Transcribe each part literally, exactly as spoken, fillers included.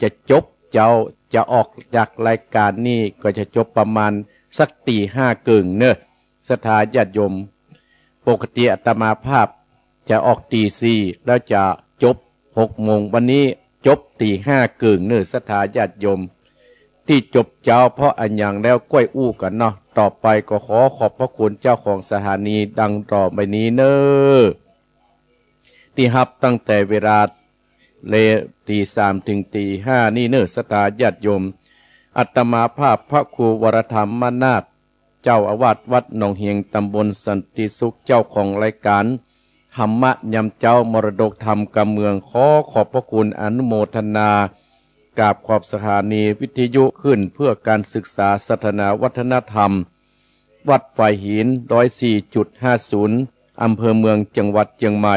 จะจบเจ๊า จะออกจากรายก๋านนี้ก็จะจบประมาณสักตีห้าเกิ่งเน่อ ศรัทธาญาติโยม ปกติอาตมาภาพจะออกตีสี่ แล้วจะจบหกโมง วันนี้จบตีห้าเกิ่งเน่อ ศรัทธาญาติโยม ตี้จบเจ๊าเพราะอะหยังแล้วก้อยอู้กั๋นเนาะ ต่อไปก็ขอขอบพระคุณเจ้าของสถานีดังต่อไปนี้เน่อ ตี้ฮับตั้งแต่เวลาเล ตีสามเถิงตีห้านี้เน่อ ศรัทธาญาติโยม อาตมาภาพพระครูวรธรรมนาถ เจ้าอาวาสวัดหนองเหียง ตำบลสันติสุข เจ้าของรายก๋านธรรมะยามเจ๊า มรดกธรรมกำเมือง ขอขอบพระคุณอนุโมทนา กราบขอบสถานีวิทยุคลื่นเพื่อการศึกษาศาสนาวัฒนธรรม วัดฝายหิน ร้อยสี่จุดห้าศูนย์ อำเภอเมือง จังหวัดเจียงใหม่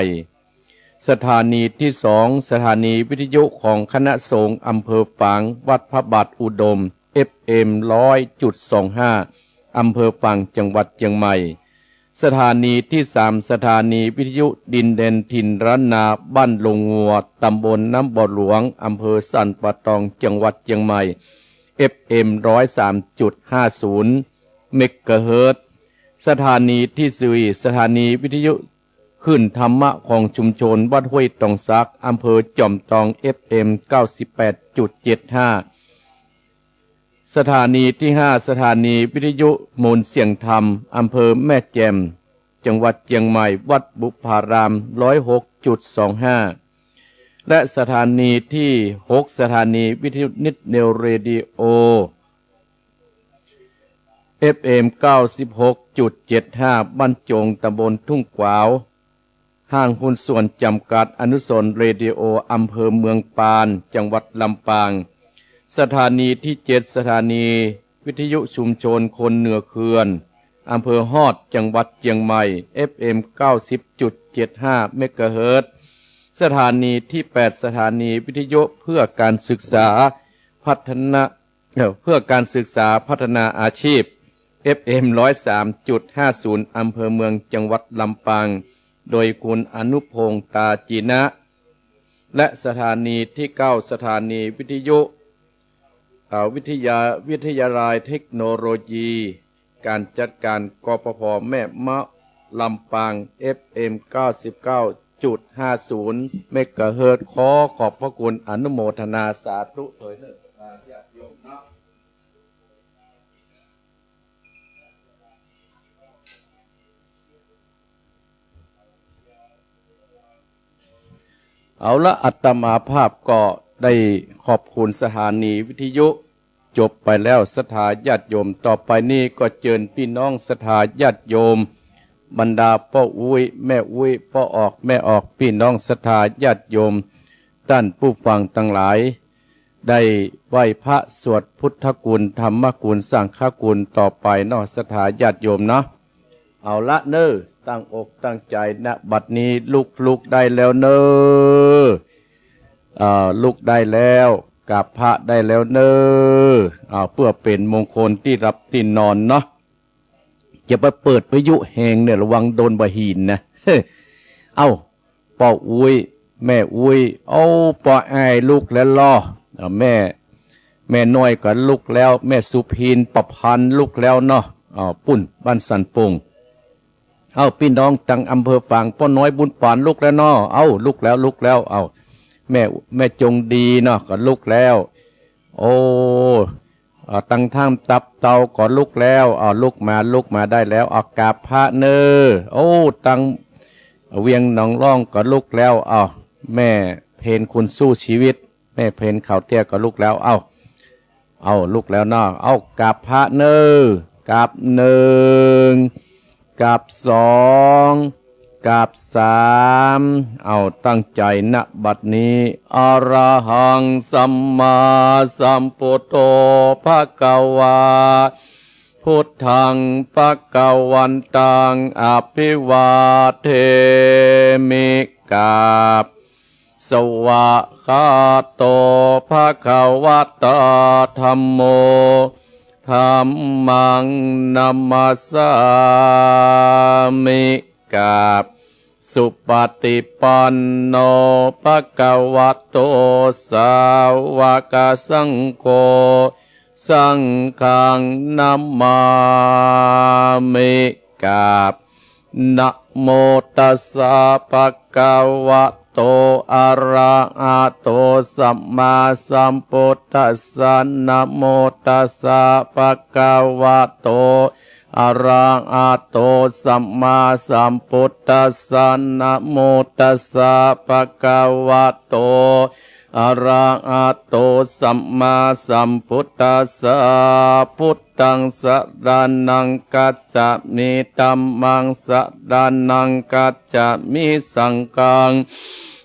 สถานีตี้สอง สถานีวิทยุของคณะสงฆ์อำเภอฝาง วัดพระบาทอุดม เอฟเอ็ม ร้อยจุดสองห้า อำเภอฝาง จังหวัดเจียงใหม่ สถานีตี้สาม สถานีวิทยุดินแดนถิ่นล้านนา บ้านโรงงัว ตำบลน้ำบ่อหลวง อำเภอสันป่าตอง จังหวัดเจียงใหม่ เอฟเอ็ม ร้อยสามจุดห้าศูนย์ เมกะเฮิรตซ์ สถานีตี้สี่ สถานีวิทยุคลื่นธรรมะของชุมชนวัดห้วยตองสัก อำเภอจอมตอง เอฟเอ็ม เก้าสิบแปดจุดเจ็ดห้า สถานีตี้ห้า สถานีวิทยุมวลเสียงธรรม อำเภอแม่แจ่ม จังหวัดเจียงใหม่ วัดบุพาราม ร้อยหกจุดสองห้า และสถานีตี้หก สถานีวิทยุนิดเดียวเรดิโอ เอฟเอ็ม เก้าสิบหกจุดเจ็ดห้า บ้านโจง ตำบลทุ่งขวาว ห้างหุ้นส่วนจำกัดอนุสรณ์เรดิโอ อำเภอเมืองปาน จังหวัดลำปาง สถานีตี้เจ็ด สถานีวิทยุชุมชนคนเหนือเขื่อน อำเภอฮอด จังหวัดเจียงใหม่ เอฟเอ็ม เก้าสิบจุดเจ็ดห้า เมกะเฮิรตซ์ สถานีตี้แปด สถานีวิทยุเพื่อการศึกษาพัฒนา เอ่อ เพื่อการศึกษาพัฒนาอาชีพ เอฟเอ็ม ร้อยสามจุดห้าศูนย์ อำเภอเมือง จังหวัดลำปาง โดยคุณอนุพงษ์ ตาจีนะ และสถานีตี้เก้า สถานีวิทยุ เอ่อ วิทยา วิทยาลัยเทคโนโลยีการจัดการ กปภ แม่เมาะ ลำปาง เอฟเอ็ม เก้าสิบเก้าจุดห้าศูนย์ เมกะเฮิรตซ์ ขอขอบพระคุณอนุโมทนาสาธุโดยเถิดญาติโยมเนาะ เอาละ อาตมาภาพก็ได้ขอบคุณสถานีวิทยุจบไปแล้ว ศรัทธาญาติโยม ต่อไปนี้ก็เจิญปี้น้องศรัทธาญาติโยม บรรดาป้ออุ๊ย แม่อุ๊ย ป้อออก แม่ออก ปี้น้องศรัทธาญาติโยม ต้านผู้ฟังตังหลาย ได้ไหว้พระสวดพุทธคุณ ธรรมคุณ สังฆคุณต่อไปเนาะ ศรัทธาญาติโยมเนาะ เอาละเน่อ ตั้งอกตั้งใจ๋ ณ บัดนี้ลุก ลุกได้แล้วเน่อ เอ่อ ลุกได้แล้ว กราบพระได้แล้วเน่อ เอา เปื้อเป๋นมงคลตี้หลับตี้นอนเนาะ จะไปเปิดวิทยุแฮงเนี่ย ระวังโดนบ่าหินนะ เอ้า ป้ออุ๊ย แม่อุ๊ย เอ้า ป้ออ้ายลุกแล้วลอ เอ้า แม่ แม่น้อยก็ลุกแล้ว แม่สุพิน ประพันธ์ลุกแล้วเนาะ เอ้า ปุ้น บ้านสันป่ง เอ้า ปี้น้องตังอำเภอฝาง ป้อน้อยบุญปานลุกแล้วเนาะ เอ้า ลุกแล้ว ลุกแล้ว เอ้า แม่ แม่จงดีเนาะ ก็ลุกแล้ว โอ้ เอ่อ ตังท่ามตับเตาก็ลุกแล้ว เอาลุกมา ลุกมาได้แล้ว เอากราบพระเน่อ โอ้ ตังเวียงหนองล่องก็ลุกแล้ว เอาแม่เพ็ญคนสู้ชีวิต แม่เพ็ญเขาเตี้ยก็ลุกแล้ว เอา เอาลุกแล้วเนาะ เอากราบพระเน่อ กราบหนึ่ง กราบสอง กราบสาม เอาตั้งใจ๋ ณ บัดนี้ อะระหัง สัมมาสัมพุทโธ ภะคะวา พุทธัง ภะคะวันตัง อะภิวาเทมิ กราบ สวากขาโต ภะคะวะตา ธัมโม ธัมมัง นะมัสสามิ กราบ สุปฏิปันโน ภะคะวะโต สาวกสังโฆ สังฆัง นะมามิ กราบ นะโมตัสสะ ภะคะวะโต อะระหะโต สัมมาสัมพุทธัสสะ นะโมตัสสะ ภะคะวะโต อะระหะโต สัมมาสัมพุทธัสสะ นะโมตัสสะ ภะคะวะโต อะระหะโต สัมมาสัมพุทธัสสะ พุทธัง สะระณัง คัจฉามิ ธัมมัง สะระณัง คัจฉามิ สังฆัง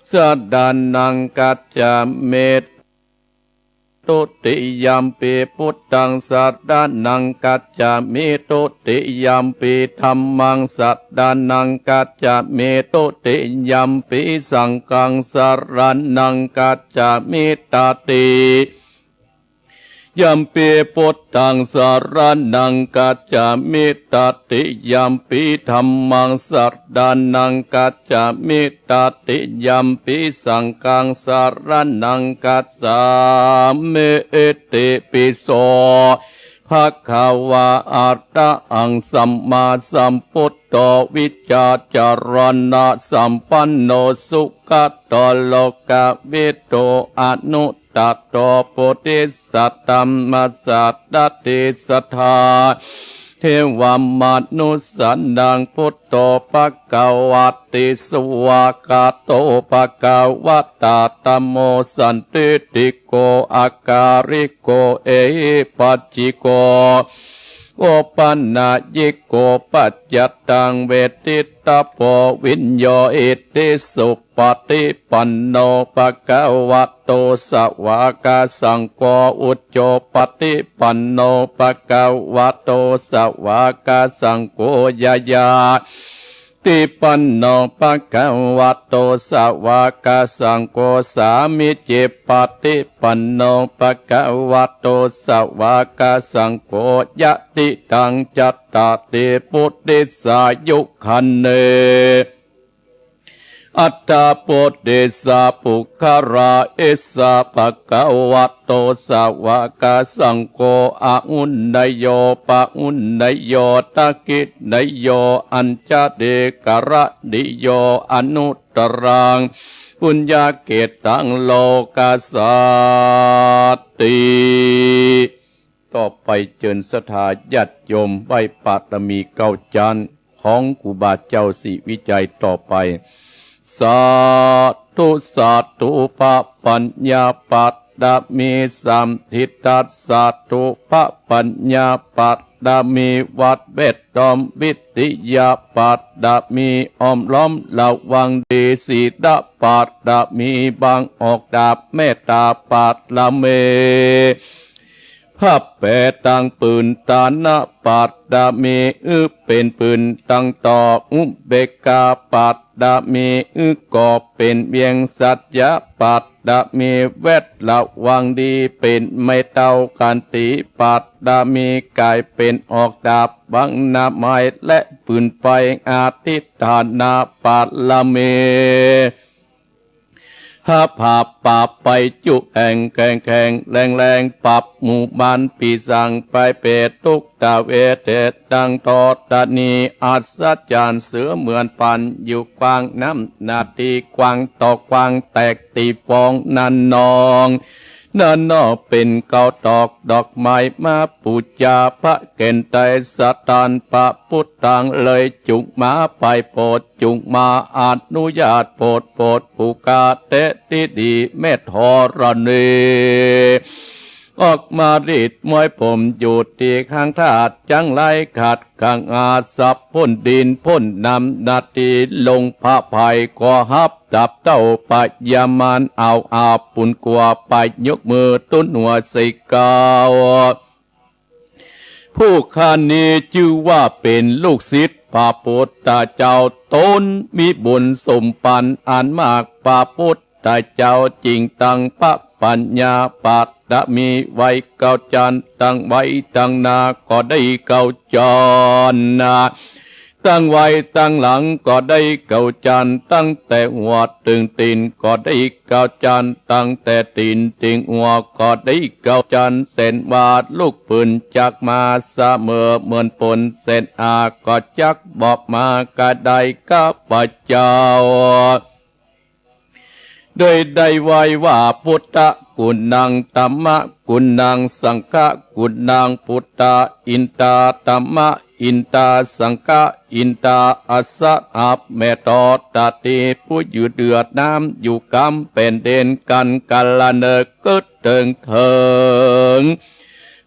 สะระณัง คัจฉามิ ทุติยัมปิ พุทธัง สะระณัง คัจฉามิ ทุติยัมปิ ธัมมัง สะระณัง คัจฉามิ ทุติยัมปิ สังฆัง สะระณัง คัจฉามิ ตติยัมปิ พุทธัง สะระณัง คัจฉามิ ตติยัมปิ ธัมมัง สะระณัง คัจฉามิ ตติยัมปิ สังฆัง สะระณัง คัจฉามิ อิติปิโส ภะคะวา อะระหัง สัมมาสัมพุทโธ วิชชาจารณะสัมปันโน สุขะโต โลกะวิดู อนุตตะโต ปุริสะธัมมะสะระถี สัตถาเทวะมะนุสสานัง พุทโธ ภะคะวะติ สวากขาโต ภะคะวะตะ ธัมโม สันทิฏฐิโก อะกาลิโก เอหิปัสสิโก โอปะนะยิโก ปัจจัตตัง เวทิตถะโพ วิญโญ อิติสุปะ ฏิปันโน ภะคะวะโต สวากขาสังโฆ อุจโจ ปะฏิปันโน ภะคะวะโต สวากขาสังโฆ ญาญาติปันโน ภะคะวะโต สวากขาสังโฆ สามีจิ ปะฏิปันโน ภะคะวะโต สวากขาสังโฆ ยะทิตัง จัตตาริ ปุริสายุคคเน อัตถะปุริสะปุคคละ เอสะ ภะคะวะโต สวากขาสังโฆ อาหุเนยโย ปะหุเนยโย ทักขิเนยโย อัญชลีกรณีโย อนุตตรัง ปุญญะเขตตัง โลกัสสสติ ต่อไปเจิญศรัทธาญาติโยมไหว้ปาตะมีเก้าจั๊นของครูบาเจ้าศรีวิชัยต่อไป สาธุ สาธุ พระปัญญาปาตะมีสามทิฏฐัสสะ สาธุ พระปัญญาปาตะมี วัดแวดล้อม วิทยาปาตะมี อ้อมล้อมระวังดี ศีลปาตะมี บังออกดาบ เมตตาปาตะมี ผ้าแผ่ตังผืน ทานะปาตะมี อือเป๋นปืนตังต่อ อุเบกขาปาตะมี อือก่อเป๋นเวียง สัจจะปาตะมี แวดระวังดี เป๋นไม้เต้า ขันติปาตะมี ก๋ายเป๋นออกดาบ บังหน้าไม้และปืนไฟ อธิฏฐานะปาตะมี หาบผ้าป่าไปจุแอ่ง แข็งแข็งแรงแรง ปรับหมู่บ้านปีศาจไปเปรต ทุกขเวทนา ดังธรณี อัศจรรย์เสมือนพราน อยู่กว้างน้ำนาดี กว้างต่อกว้าง แตกตี้ฟองนาน้อง นาน้อง เป๋นข้าวตอกดอกไม้ มาปู๋จาพระแก่นไตร สถานพระพุทธัง เลยจุ่งมาไปโผด จุ่งมาอนุญาตโผด โผดผู้ข้าแต๊ตี้ดี แม่ธรณี ออกมารีดม้วยผม อยู่ตี้ข้างธาตุ จั้งไร้ขาดข้างอา สับพ่นดินพ่นน้ำนาดี ลงพระไพร ขอฮับดาบเต้าพญามาร เอาอาบปุญกัว ไปยกมือตุ๊นหัวใส่เกล้า ผู้ข้านี้จื้อว่าเป๋นลูกศิษย์พระพุทธเจ้า ต๋นมีบุญสมปันอันมาก พระพุทธเจ้าจึงตั้งพระปัญญาปาตะมีไว้เก้าจั๊น ตั้งไว้ตังหน้า ก็ได้เก้าจั๊นนา ตั้งไหว้ตั้งหลังก็ได้เก้าจาน ตั้งแต่หัวเถิงตี๋นก็ได้เก้าจาน ตั้งแต่ตี๋นเถิงหัวก็ได้เก้าจาน เส้นว่าลุกปืนจักมาเสมอเหมือนปน เส้นอาก็จักบอกมาก็ได้ ข้าพเจ้า โดยได้ไหว้ว่า พุทธกุณัง ธัมมกุณัง สังฆกุณัง พุทธาอินตา ธัมมาอินตา สังฆาอินตา อัสสะ อัปเมโต ตติ ผู้อยู่เหนือน้ำอยู่กำแผ่นดิน กันกาละเนิกเกิดเถิงเถิง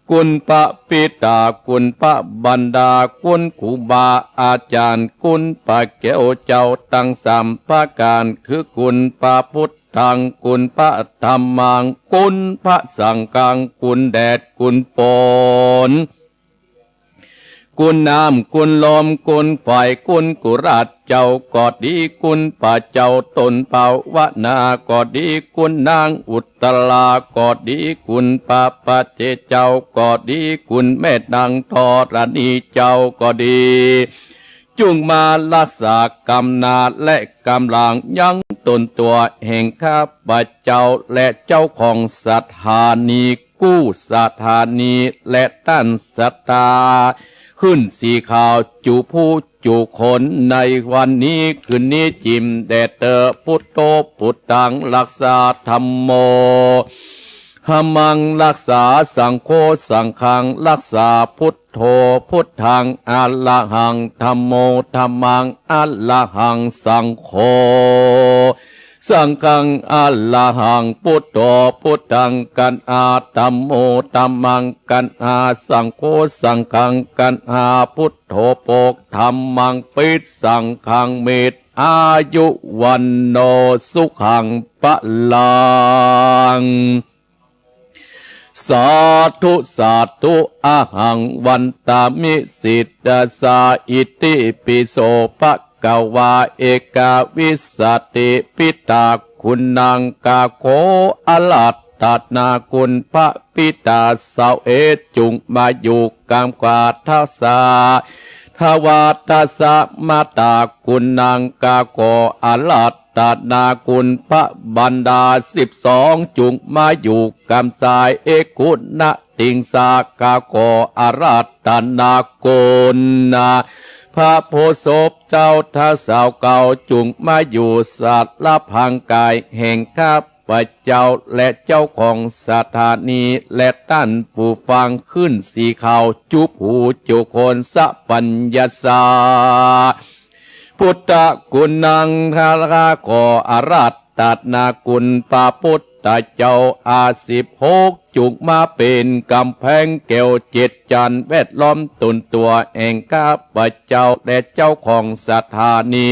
คุณพระปิตา คุณพระบรรดา คุณครูบาอาจารย์ คุณพระแก้วเจ้าตังสามประก๋าน คือคุณพระพุทธัง คุณพระธัมมัง คุณพระสังฆัง คุณแดด คุณฝน คุณน้ำ คุณลม คุณไฟ คุณกุราชเจ้าก็ดี คุณพระเจ้าต้นภาวนาก็ดี คุณนางอุตตราก็ดี คุณพระปัจเจกเจ้าก็ดี คุณแม่นางธรณีเจ้าก็ดี จุ่งมารักษากำนาและกำลังยังตนตัวแห่งข้าพเจ้าและเจ้าของสถานี กู้สถานีและต้านศรัทธา ขึ้นสีขาวจุผู้จุคนในวันนี้คืนนี้จิ่มแด่เตอ พุทโธพุทธังรักษา ธัมโม ธัมมังรักษา สังโฆ สังฆังรักษา พุทโธ พุทธัง อะระหัง ธัมโม ธัมมัง อะระหัง สังโฆ สังฆัง อะระหัง พุทโธ พุทธัง กันอา ธัมโม ธัมมัง กันอา สังโฆ สังฆัง กันอา พุทโธ โภค ธัมมัง ปิ สังฆัง มิต อายุ วัณโณ สุขัง พลัง สาธุ สาธุ อะหัง วันตามิ สิทธัสสา อิติปิโส ภะคะวา เอกาวิสสติ ปิตาคุณัง ข้าขออาราธนาคุณพระปิตาเสาเอก จุ่งมาอยู่กำกับทักษา ทวาทัสสะ มาตาคุณัง ข้าขออาราธนาคุณพระบรรดาสิบสอง จุ่งมาอยู่กำสาย เอกุณติงสา ข้าขออาราธนาคุณพระโพธิ์ศพเจ้า ท้าวสาวเก่า จุ่งมาอยู่สารพรางกายแห่งข้าพเจ้าและเจ้าของสถานี และต้านผู้ฟังขึ้นสีขาวจุผู้จุคน สัพพัญญาสา พุทธคุณัง ข้าขออาราธนาคุณพระพุทธเจ้า อาสิบหก จุ่งมาเป๋นก๋ำแพงแก้วเจ็ดจั้นแวดล้อมตนตัวแห่งข้าพเจ้าและเจ้าของสถานี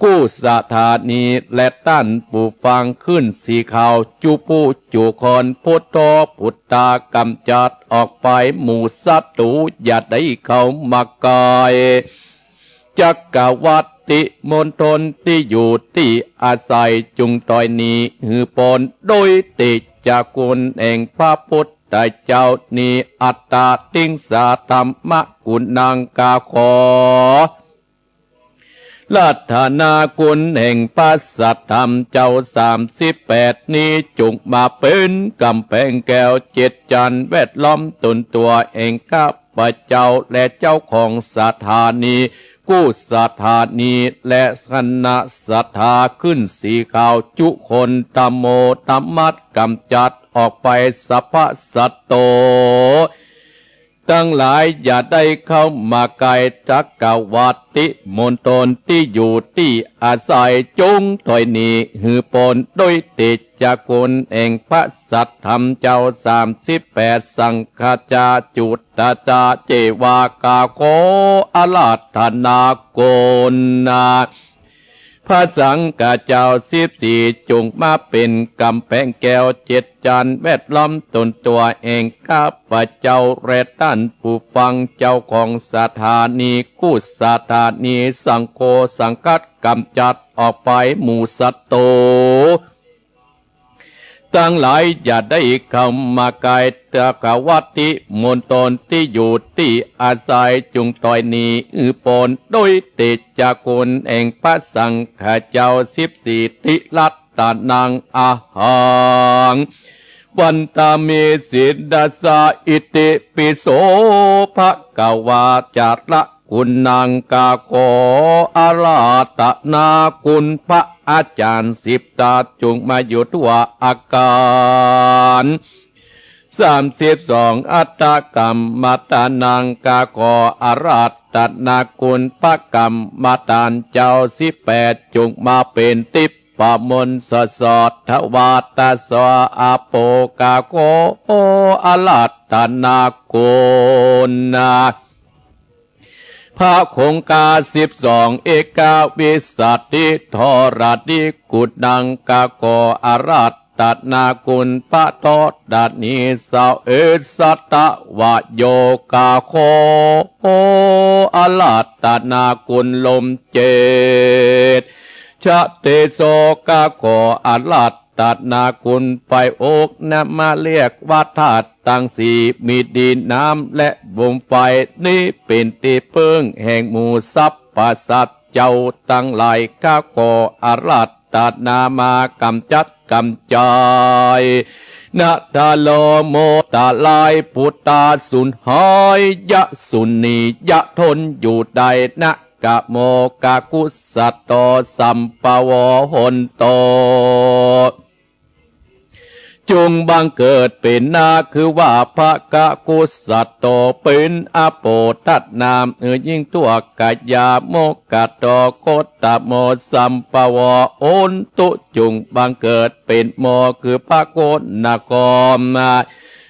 กู้สถานี และต้านผู้ฟังขึ้นสีขาวจุผู้จุคน พุทโธ พุทธา ก๋ำจัดออกไปหมู่ศัตรูอย่าได้เข้ามาใก้ จักรวรรดิมณฑลตี้อยู่ตี้อาศัย จุ่งถอยหนีหื้อป๊น โดยเตชะคุณแห่งพระพุทธเจ้านี้ อัตตาติงสา ธัมมคุณัง ข้าขออาราธนาคุณแห่งพระสัทธรรมเจ้าสามสิบแปดนี้ จุ่งมาเป๋นก๋ำแพงแก้วเจ็ดจั้นแวดล้อมตนตัวแห่งข้าพเจ้าและเจ้าของสถานี กู้สถานี และคณะศรัทธาขึ้นสีขาวจุคน ธัมโม ธัมมัส ก๋ำจัดออกไปสัพพะสัตโต ตังหลายอย่าได้เข้ามาใก้ จักรวรรดิมณฑลตี้อยู่ตี้อาศัย จุ่งถอยหนีหื้อป๊น โดยเตชะคุณแห่งพระสัทธรรมเจ้าสามสิบแปด สังฆาจา จุตตาจา เจวา ข้าขออาราธนาคุณ พระสังฆาเจ้าสิบสี่ จุ่งมาเป๋นก๋ำแพงแก้วเจ็ดจั้นแวดล้อมตนตัวแห่งข้าพเจ้าและต้านผู้ฟัง เจ้าของสถานีกู้สถานี สังโฆสังฆัส ก๋ำจัดออกไปหมู่ศัตรู ต ตังหลายอย่าได้เข้ามาใก้ จักรวรรดิมณฑลตี้อยู่ตี้อาศัย จุ่งตอยหนีหื้อป๊น โดยเตชะคุณแห่งพระสังฆเจ้าสิบสี่ ติรัตนังอะหัง วันทามิ ศิรสสา อิติปิโส ภะคะวา จาระ กุณัง ข้าขออาราธนาคุณพระอาจารย์สิบต๋า จุ่งมาอยู่ทั่วอาคาร สามสิบสอง อัฏฐกัมมัฏฐานัง ข้าขออาราธนาคุณพระกรรมฐานเจ้าสิบแปด จุ่งมาเป๋นทิพย์ ปะมนต์สะสอดทวาตะสวาอาโป ข้าขออาราธนาคุณนะ พระคงคาสิบสอง เอกวิสสติ ธรณี กุณัง ข้าขออาราธนาคุณพระธรณี สเวสตะวะโย ข้าขออาราธนาคุณลมเจด ชะเตโส ข้าขออาราธนาคุณไฟอก นำมาเรียกว่าธาตุตังสี่ มีดินน้ำและลมไฟ นี้เป๋นตี้เปิ้งแห่งหมู่สรรพสัตว์เจ้าตังหลาย ข้าขออาราธนามากำจัดกำจาย นะทะโลโมตะลาย ปุตตาสูญหาย ยะสุนียะทนอยู่ได้ นะกะโมกะกุสะโต สัมปะโวโหนโต จุ่งบังเกิดเป๋นนา คือว่าพระกะกุสะโต เป๋นอโปธนาม หื้อยิ่งทั่วกะยา โมกะโต โคตะโม สัมปะโวโหนตุ จุ่งบังเกิดเป๋นโม คือพระโคนคร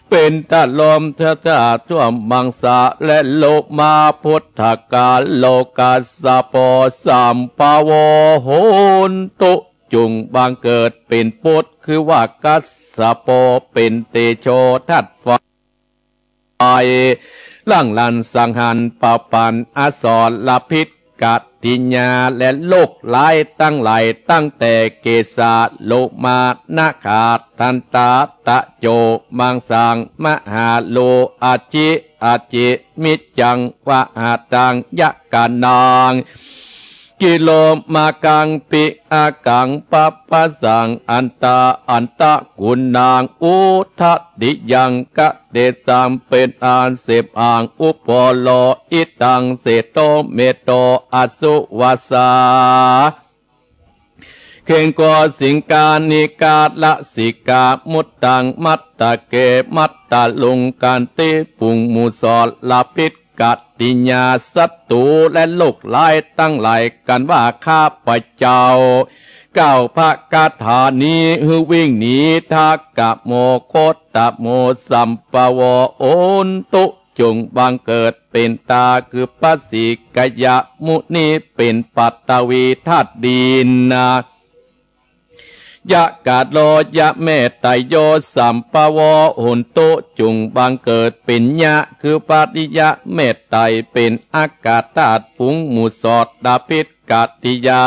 เป๋นธาตุลม ธาตุทั่วมังสาและโลมา พุทธกาโลกัสสะโป สัมปะโวโหนตุ จุ่งบังเกิดเป๋นปุต คือว่ากัสสะโป เป๋นเตโชธาตุไฟ ล้างหลั่นสังหารเผาผลาญอสรพิษ กัตติยาและโรคร้ายตังหลาย ตั้งแต่เกสา โลมา นาขา ทันตา ตะโจ มังสัง มหาโล อาจิ อาจิ มิจจัง วะหะตัง ยะกะนัง กิโลมากัง ปิอากัง ปัปปะสัง อันตา อันตะกุณัง อุทะติยัง กะเตสัง เป๋นอันเสพอัง อุปโปโล อิตัง เสโต เมโต อสุวัสสา เข่งกัวสิงคานิกา ละสิกา มุตตัง มัตตะเก มัตตะลุง กันติ ฝูงหมู่สรพิษ กัตติยา ศัตรูและโรคร้ายตังหลาย กันว่าข้าพเจ้า กล่าวพระคาถานี้ หื้อวิ่งหนี ทะกะโม โคตะโม สัมปะโวโหนตุ จุ่งบังเกิดเป๋นตา คือพระสีกะยะมุนี เป๋นปัตตวีธาตุดินนะ ยะกะโล ยะเมตไตโย สัมปะโวโหนตุ จุ่งบังเกิดเป๋นยะ คือพระยะเมตไต เป๋นอากาศธาตุ ฝูงหมู่สรพิษ กัตติยา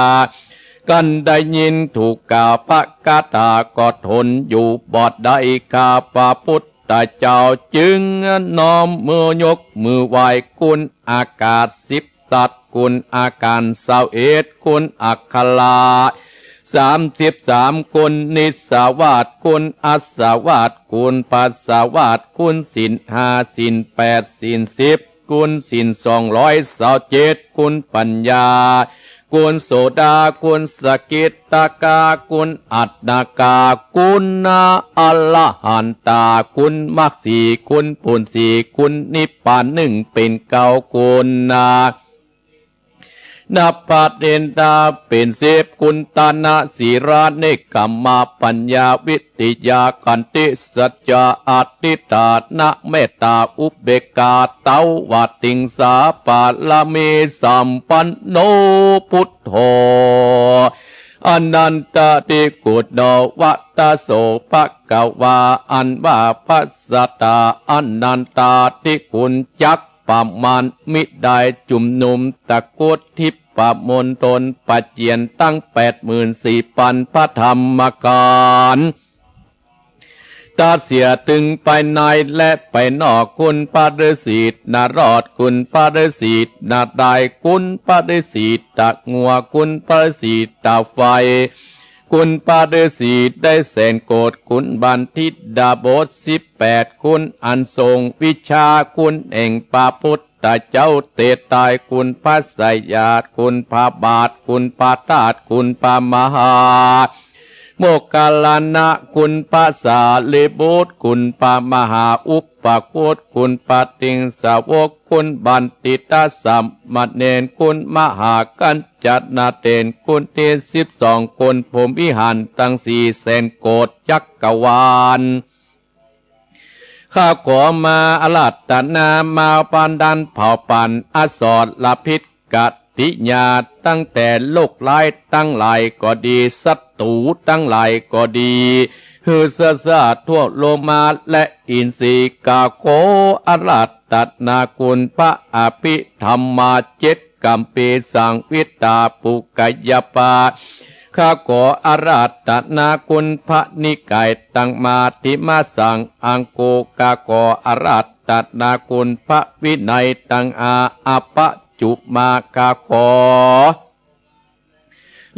กันได้ยินถูกกล่าวพระคาถาก็ทนอยู่บ่ได้ ข้าพระพุทธเจ้าจึงน้อมมือยกมือไหว้คุณอากาศสิบทัศน์ คุณอาการซาวเอ็ด คุณอักขระสามสิบสาม คุณนิสสาวาส คุณอัสสาวาส คุณปัสสาวาส คุณศีลห้า ศีลแปด ศีลสิบ คุณศีลสองร้อยซาวเจ็ด คุณปัญญา คุณโสดา คุณสกิทตาคา คุณอนาคา คุณอรหันตา คุณมรรคสี่ คุณผลสี่ คุณนิพพานหนึ่ง เป๋นเก้าคุณนะ นับพระเถระเป๋นสิบ คุณตนะ ศีลา เนกขัมมะ ปัญญา วิทยา ขันติ สัจจะ อธิษฐาน เมตตา อุเบกขา ตวติงสา ปารมีสัมปันโน พุทโธ อนันตะติคุณโน วัตโส ภะคะวา อันว่าพระศาสดาอนันตะติคุณจักประมาณมิได้ จุมนุมตะกรุดทิพย์มณฑลประเจียนตั้งแปดหมื่นสี่พันพระธรรมขันธ์ ตราเสียตึงไปในและไปนอก คุณพระฤาษีนารอด คุณพระฤาษีนาตาย คุณพระฤาษีตะงัว คุณพระฤาษีตาไฟ คุณพระฤาษีได้แสนโกศ คุณบัณฑิตดาบสสิบแปด คุณอันทรงวิชา คุณแห่งพระพุทธเจ้าเตตาย คุณพระสยาด คุณพระบาท คุณพระธาตุ คุณพระมหา โมคคัลลานะ คุณพระสารีบุตร คุณพระมหาอุปคุต คุณพระติงสาวก คุณบัณฑิตสามเณร คุณมหากัญจนาเถร คุณที่สิบสอง คนพรหมวิหารตังสี่แสนโกศจักรวาล ข้าขอมาอาราธนา มาปานดันเผ่าพันธุ์อสรพิษกติยา ตั้งแต่โรคร้ายตังหลายก็ดี ศัตรูตังหลายก็ดี หื้อเสียสละทั่วโลมาและอินทรีย์ ข้าขออาราธนาคุณพระอภิธรรมาเจ็ด กัมพีสังวิตาปุกยปา ข้าขออาราธนาคุณพระนิกายตังมาธิมาสังอังโก ข้าขออาราธนาคุณพระวินัยตังอาอปจุมา ข้าขอ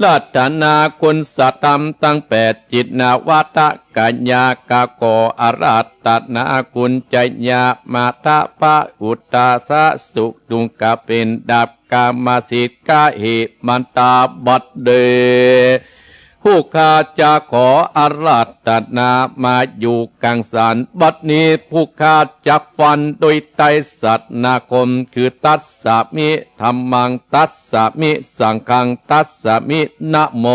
อาราธนาคุณสธรรมตังแปด จิตนวัตกัญญา ข้าขออาราธนาคุณจยามาทะพระอุตตาสสุตุงกะเป็นดับ กามสิทธิ์กะเหมันตาบัดเด ผู้ข้าจะขออาราธนามาอยู่กลางสารบัดนี้ ผู้ข้าจักฟันโดยไตรสรณคม คือ ตัสสะมิธัมมัง ตัสสะมิสังฆัง ตัสสะมินะโม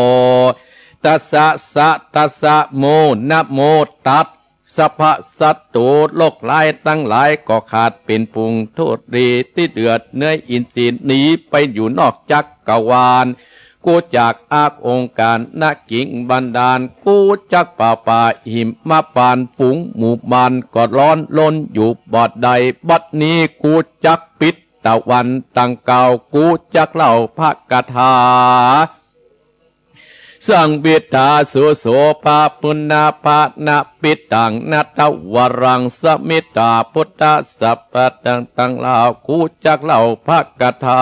ตัสสะ สะตัสสะโม นะโมตัส สรรพศัตรูโรคร้ายตังหลายก็ขาดเป๋นฝูง ทุลีย์ตี้เดือดเนื้ออินทรีย์หนีไปอยู่นอกจักรวาล กูจักอากองค์การนะกิ๋งบันดาล กูจักป่าป่าหิมพานต์ ฝูงหมู่มารก็ร้อนรนอยู่บ่ได้ บัดนี้กูจักปิดตะวันตังเก้า กูจักเล่าพระคาถา สังวิทาสุโสภะ ปุณณะภะนะปิตัง นะตะวะรังสมิทา พุทธัสสะปะตัง ตังเล่า กูจักเล่าพระคาถา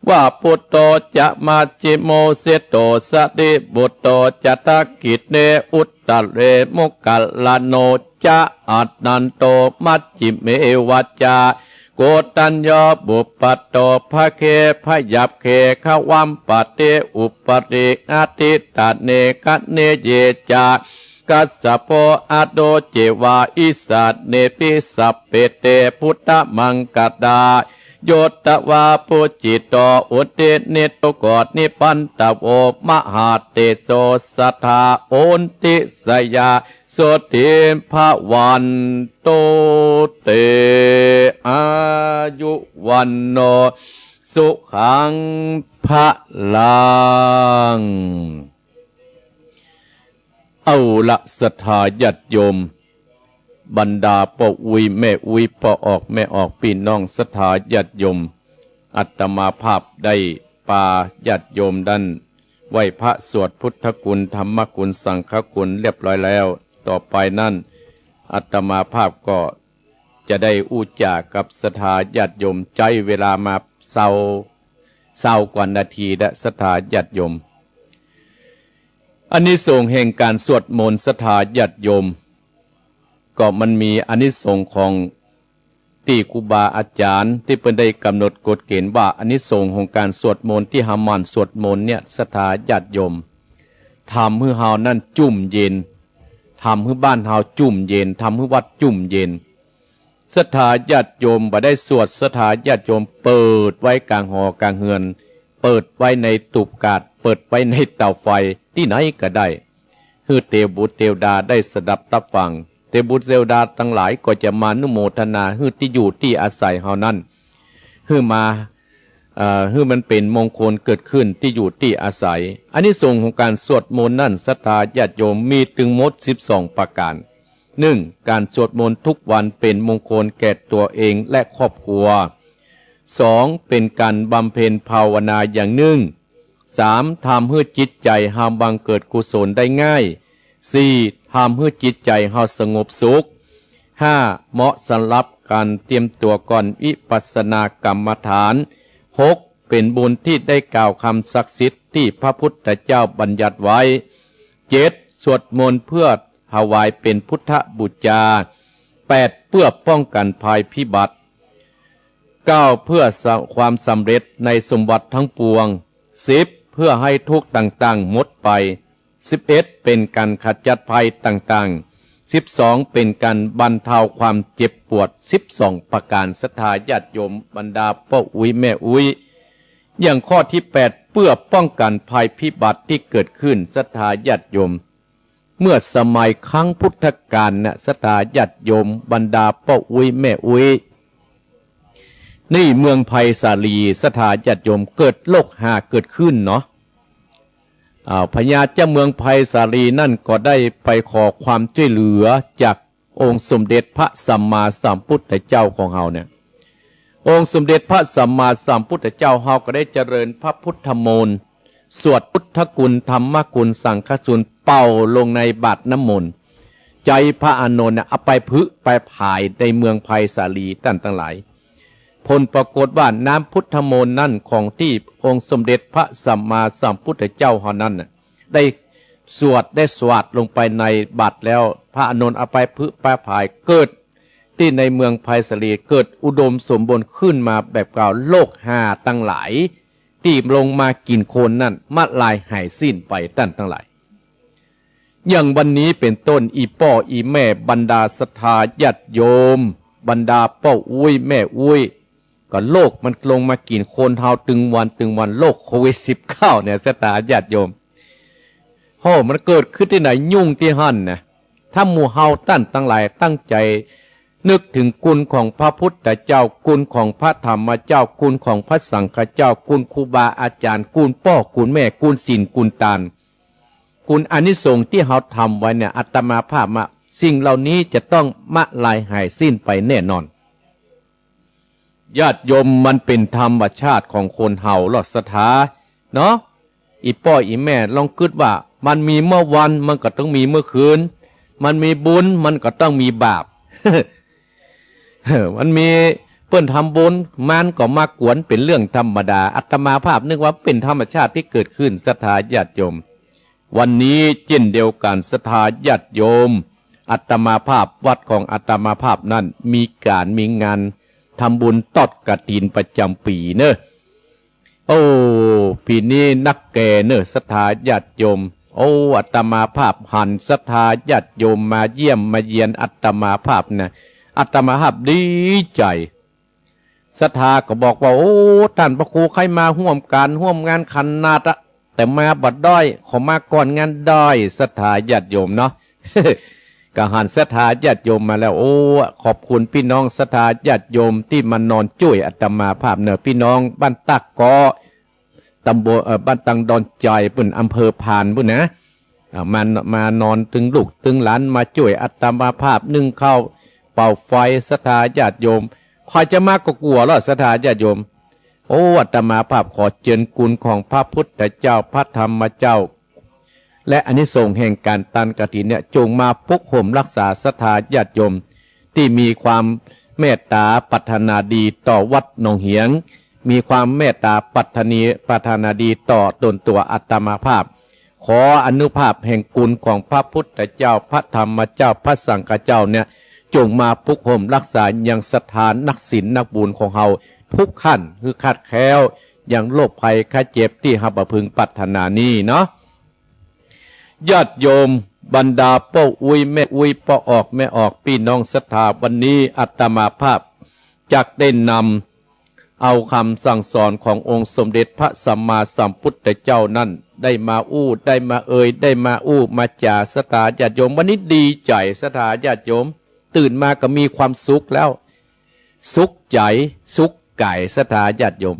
ว่า พุทโธจะมัชฌิโม เสโทสะธิ บุตโธจะดักขิเณ อุตตะเร โมคคัลลาโน จะ อานันโต มัชฌิเมวะจะ โกณฑัญโญ ปุปพัทโธ ภะเค พยัคเค ขวัมปะเท อุปะเท อทิฏฐาเน คะเน เยจะ คัสสะโป อะโท เจวะ อิสาเนปิ สัพเพ เต พุทธมังคะลา โย ทวา ปูจิโต อุทิสสิโต โก นิพพันธโว มหาเตโส สัทธา โหนติ สยา โสติ ภะวันตุ เต อายุ วัณโณ สุขัง พะลัง เอาละ ศรัทธาญาติโยม บรรดาป้ออุ๊ยแม่อุ๊ย ป้อออกแม่ออก ปี้น้องศรัทธาญาติโยม อาตมาภาพได้ปาญาติโยมนั้นไหว้พระสวดพุทธคุณ ธรรมคุณ สังฆคุณเรียบร้อยแล้ว ต่อไปนั้นอาตมาภาพก็จะได้อู้จ๋ากับศรัทธาญาติโยม ใจ๊เวลามาซาว ซาวกว่านาทีนะ ศรัทธาญาติโยม อานิสงส์แห่งการสวดมนต์ ศรัทธาญาติโยม ก็มันมีอานิสงส์ของตี้ครูบาอาจ๋ารย์ตี้เปิ้นได้กำหนดกฎเกณฑ์ว่า อานิสงส์ของการสวดมนต์ตี้เฮาหมั่นสวดมนต์เนี่ย ศรัทธาญาติโยม ทำหื้อเฮานั้นจุ่มเย็น ทำหื้อบ้านเฮาจุ่มเย็น ทำหื้อวัดจุ่มเย็น ศรัทธาญาติโยมบ่ได้สวด ศรัทธาญาติโยมเปิดไว้กลางหอกลางเฮือน เปิดไว้ในตูบกาด เปิดไว้ในเตาไฟ ตี้ไหนก็ได้ หื้อเตวบุตรเตวดาได้สดับตับฟัง เตวบุตรเตวดาตังหลายก็จะมาอนุโมทนา หื้อตี้อยู่ตี้อาศัยเฮานั้น หื้อมา เอ่อ หื้อมันเป๋นมงคลเกิดขึ้นตี้อยู่ตี้อาศัย อานิสงส์ของการสวดมนต์นั้น ศรัทธาญาติโยม มีตึงหมดสิบสองประก๋าน หนึ่ง การสวดมนต์ทุกวันเป๋นมงคลแก่ตั๋วเองและครอบครัว สอง เป๋นการบำเพ็ญภาวนาอย่างนึ่ง สาม ทำหื้อจิตใจ๋เฮาบังเกิดกุศลได้ง่าย สี่ ทำหื้อจิตใจ๋เฮาสงบสุข ห้า เหมาะสำหรับก๋านเตรียมตั๋วก่อนวิปัสสนากรรมฐาน หก เป๋นบุญตี้ได้กล่าวกำศักดิ์สิทธิ์ตี้พระพุทธเจ้าบัญญัติไว้ เจ็ด สวดมนต์เพื่อถวายเป๋นพุทธบูชา แปด เปื้อป้องกั๋นภัยพิบัติ เก้า เปื้อความสำเร็จในสมบัติตังปวง สิบ เปื้อหื้อทุกข์ต่างๆ หมดไป สิบเอ็ด เป๋นก๋านขจัดภัยต่างๆ สิบสอง เป๋นก๋านบรรเทาความเจ็บปวด สิบสอง ประก๋าน ศรัทธาญาติโยม บรรดาป้ออุ๊ยแม่อุ๊ย อย่างข้อตี้แปด เปื้อป้องกั๋นภัยพิบัติตี้เกิดขึ้น ศรัทธาญาติโยม เมื่อสมัยครั้งพุทธกาลนะ ศรัทธาญาติโยม บรรดาป้ออุ๊ยแม่อุ๊ย นี่เมืองไพศาลี ศรัทธาญาติโยม เกิดโรคฮาเกิดขึ้นเนาะ อ้าว พญาเจ้าเมืองไพศาลีนั่นก็ได้ไปขอความจ้วยเหลือจากองค์สมเด็จพระสัมมาสัมพุทธเจ้าของเฮาเนี่ย องค์สมเด็จพระสัมมาสัมพุทธเจ้าเฮาก็ได้เจริญพระพุทธมนต์ สวดพุทธคุณ ธรรมคุณ สังฆคุณ เป่าลงในบาตรน้ำมนต์ ใจ๋พระอานนท์น่ะเอาไปผึไปผายในเมืองไพศาลี ต้านตังหลาย ผลปรากฏว่าน้ำพุทธมนต์นั่นของตี้องค์สมเด็จพระสัมมาสัมพุทธเจ้าเฮานั้นน่ะ ได้สวดได้สาดลงไปในบาตรแล้ว พระอานนท์เอาไปผึไปผาย เกิดตี้ในเมืองไพศาลี เกิดอุดมสมบูรณ์ขึ้นมาแบบเก่า โรคฮาตังหลายตี้ลงมากิ๋นคนนั่น มะลายหายสิ้นไป ต้านตังหลาย อย่างวันนี้เป๋นต้น อี่ป้ออี่แม่ บรรดาศรัทธาญาติโยม บรรดาป้ออุ๊ยแม่อุ๊ย ก็โรคมันลงมากิ๋นคนเฮาตึงวันตึงวัน โรคโควิดสิบเก้าเนี่ย ศรัทธาญาติโยม โห มันเกิดขึ้นตี้ไหน ยุ่งตี้หั้นนะ ถ้าหมู่เฮาต้านตังหลายตั้งใจ๋นึกเถิงคุณของพระพุทธเจ้า คุณของพระธรรมเจ้า คุณของพระสังฆเจ้า คุณครูบาอาจ๋ารย์ คุณป้อคุณแม่ คุณศีลคุณตาน คุณอานิสงส์ตี้เฮาทำไว้เนี่ย อาตมาภาพว่าสิ่งเหล่านี้จะต้องมะลายหายสิ้นไปแน่นอน ญาติโยม มันเป๋นธรรมชาติของคนเฮาลอศรัทธาเนาะ อี่ป้ออี่แม่ลองกึ๊ดว่า มันมีเมื่อวัน มันก็ต้องมีเมื่อคืน มันมีบุญ มันก็ต้องมีบาป มันมีเปิ้นทำบุญ มารก็มากวน เป๋นเรื่องธรรมดา อาตมาภาพนึกว่าเป๋นธรรมชาติตี้เกิดขึ้น ศรัทธาญาติโยม วันนี้เจ้นเดียวกั๋น ศรัทธาญาติโยม อาตมาภาพ วัดของอาตมาภาพนั่น มีก๋านมีงานทำบุญตอดกฐินประจ๋ำปี๋เนาะ โอ้ ปี๋นี้นักแก่เนาะ ศรัทธาญาติโยม โอ้ อาตมาภาพหันศรัทธาญาติโยมมาเยี่ยมมาเยียนอาตมาภาพนะ อาตมาภาพดีใจ๋ ศรัทธาก็บอกว่า โอ้ ต้านพระครูใค่มาฮ่วมก๋านฮ่วมงานขนาดอะ แต่มาบ่ได้ ขอมาก่อนงานได้ ศรัทธาญาติโยมเนาะ ก็หันศรัทธาญาติโยมมาแล้ว โอ้ ขอบคุณปี้น้องศรัทธาญาติโยมตี้มานอนจ้วยอาตมาภาพเนาะ ปี้น้องบ้านตากเกาะ ตำบล เอ่อ บ้านตังดอนใจ๋ปุ้น อำเภอพานปุ้นนะ อ่า มา มานอนตึงลูกตึงหลาน มาจ้วยอาตมาภาพนึ่งข้าวเป่าไฟ ศรัทธาญาติโยม ใผจะมาก็กลัวลอศรัทธาญาติโยม โอ้ อาตมาภาพขอเจิญคุณของพระพุทธเจ้า พระธรรมเจ้า และอานิสงส์แห่งก๋านตานกฐินเนี่ย จงมาปกห่มรักษาศรัทธาญาติโยม ตี้มีความเมตต๋าปรารถนาดีต่อวัดหนองเหียง มีความเมตต๋าปรารถนี ปรารถนาดีต่อตนตั๋วอาตมาภาพ ขออานุภาพแห่งคุณของพระพุทธเจ้า พระธรรมเจ้า พระสังฆเจ้าเนี่ย จงมาปกห่มรักษายังศรัทธานักศีลนักบุญของเฮาทุกท่าน หื้อคลาดแคล้วยังโรคภัยไข้เจ็บตี้เฮาบ่พึงปรารถนานี้เนาะ ญาติโยม บรรดาป้ออุ๊ยแม่อุ๊ย ป้อออกแม่ออก ปี้น้องศรัทธา วันนี้อาตมาภาพจักได้นำเอากำสั่งสอนขององค์สมเด็จพระสัมมาสัมพุทธเจ้านั้น ได้มาอู้ ได้มาเอ่ย ได้มาอู้มาจ๋า ศรัทธาญาติโยม วันนี้ดีใจ๋ ศรัทธาญาติโยม ตื่นมาก็มีความสุขแล้ว สุขใจ๋ สุขก๋าย ศรัทธาญาติโยม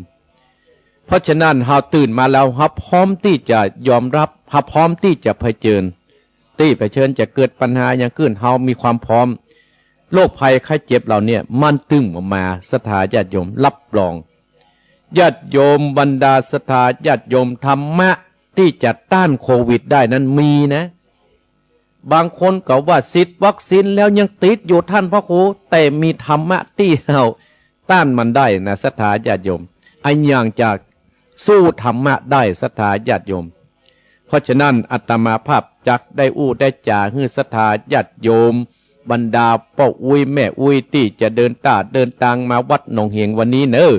เพราะฉะนั้น เฮาตื่นมาแล้ว เฮาพร้อมตี้จะยอมรับ เฮาพร้อมตี้จะเผชิญ ตี้เผชิญจะเกิดปัญหาหยังขึ้น เฮามีความพร้อม โรคภัยไข้เจ็บเหล่าเนี้ย มันตึงบ่มา ศรัทธาญาติโยม รับรอง ญาติโยม บรรดาศรัทธาญาติโยม ธรรมะตี้จะต้านโควิดได้นั้นมีนะ บางคนก็ว่าฉีดวัคซีนแล้วยังติดอยู่ต้านพระครู แต่มีธรรมะตี้เฮาต้านมันได้นะศรัทธาญาติโยม อะหยังจะสู้ธรรมะได้ศรัทธาญาติโยม เพราะฉะนั้นอาตมาภาพจักได้อู้ได้จ๋าหื้อศรัทธาญาติโยม บรรดาป้ออุ๊ยแม่อุ๊ยตี้จะเดินต้าเดินตางมาวัดหนองเหียงวันนี้เน่อ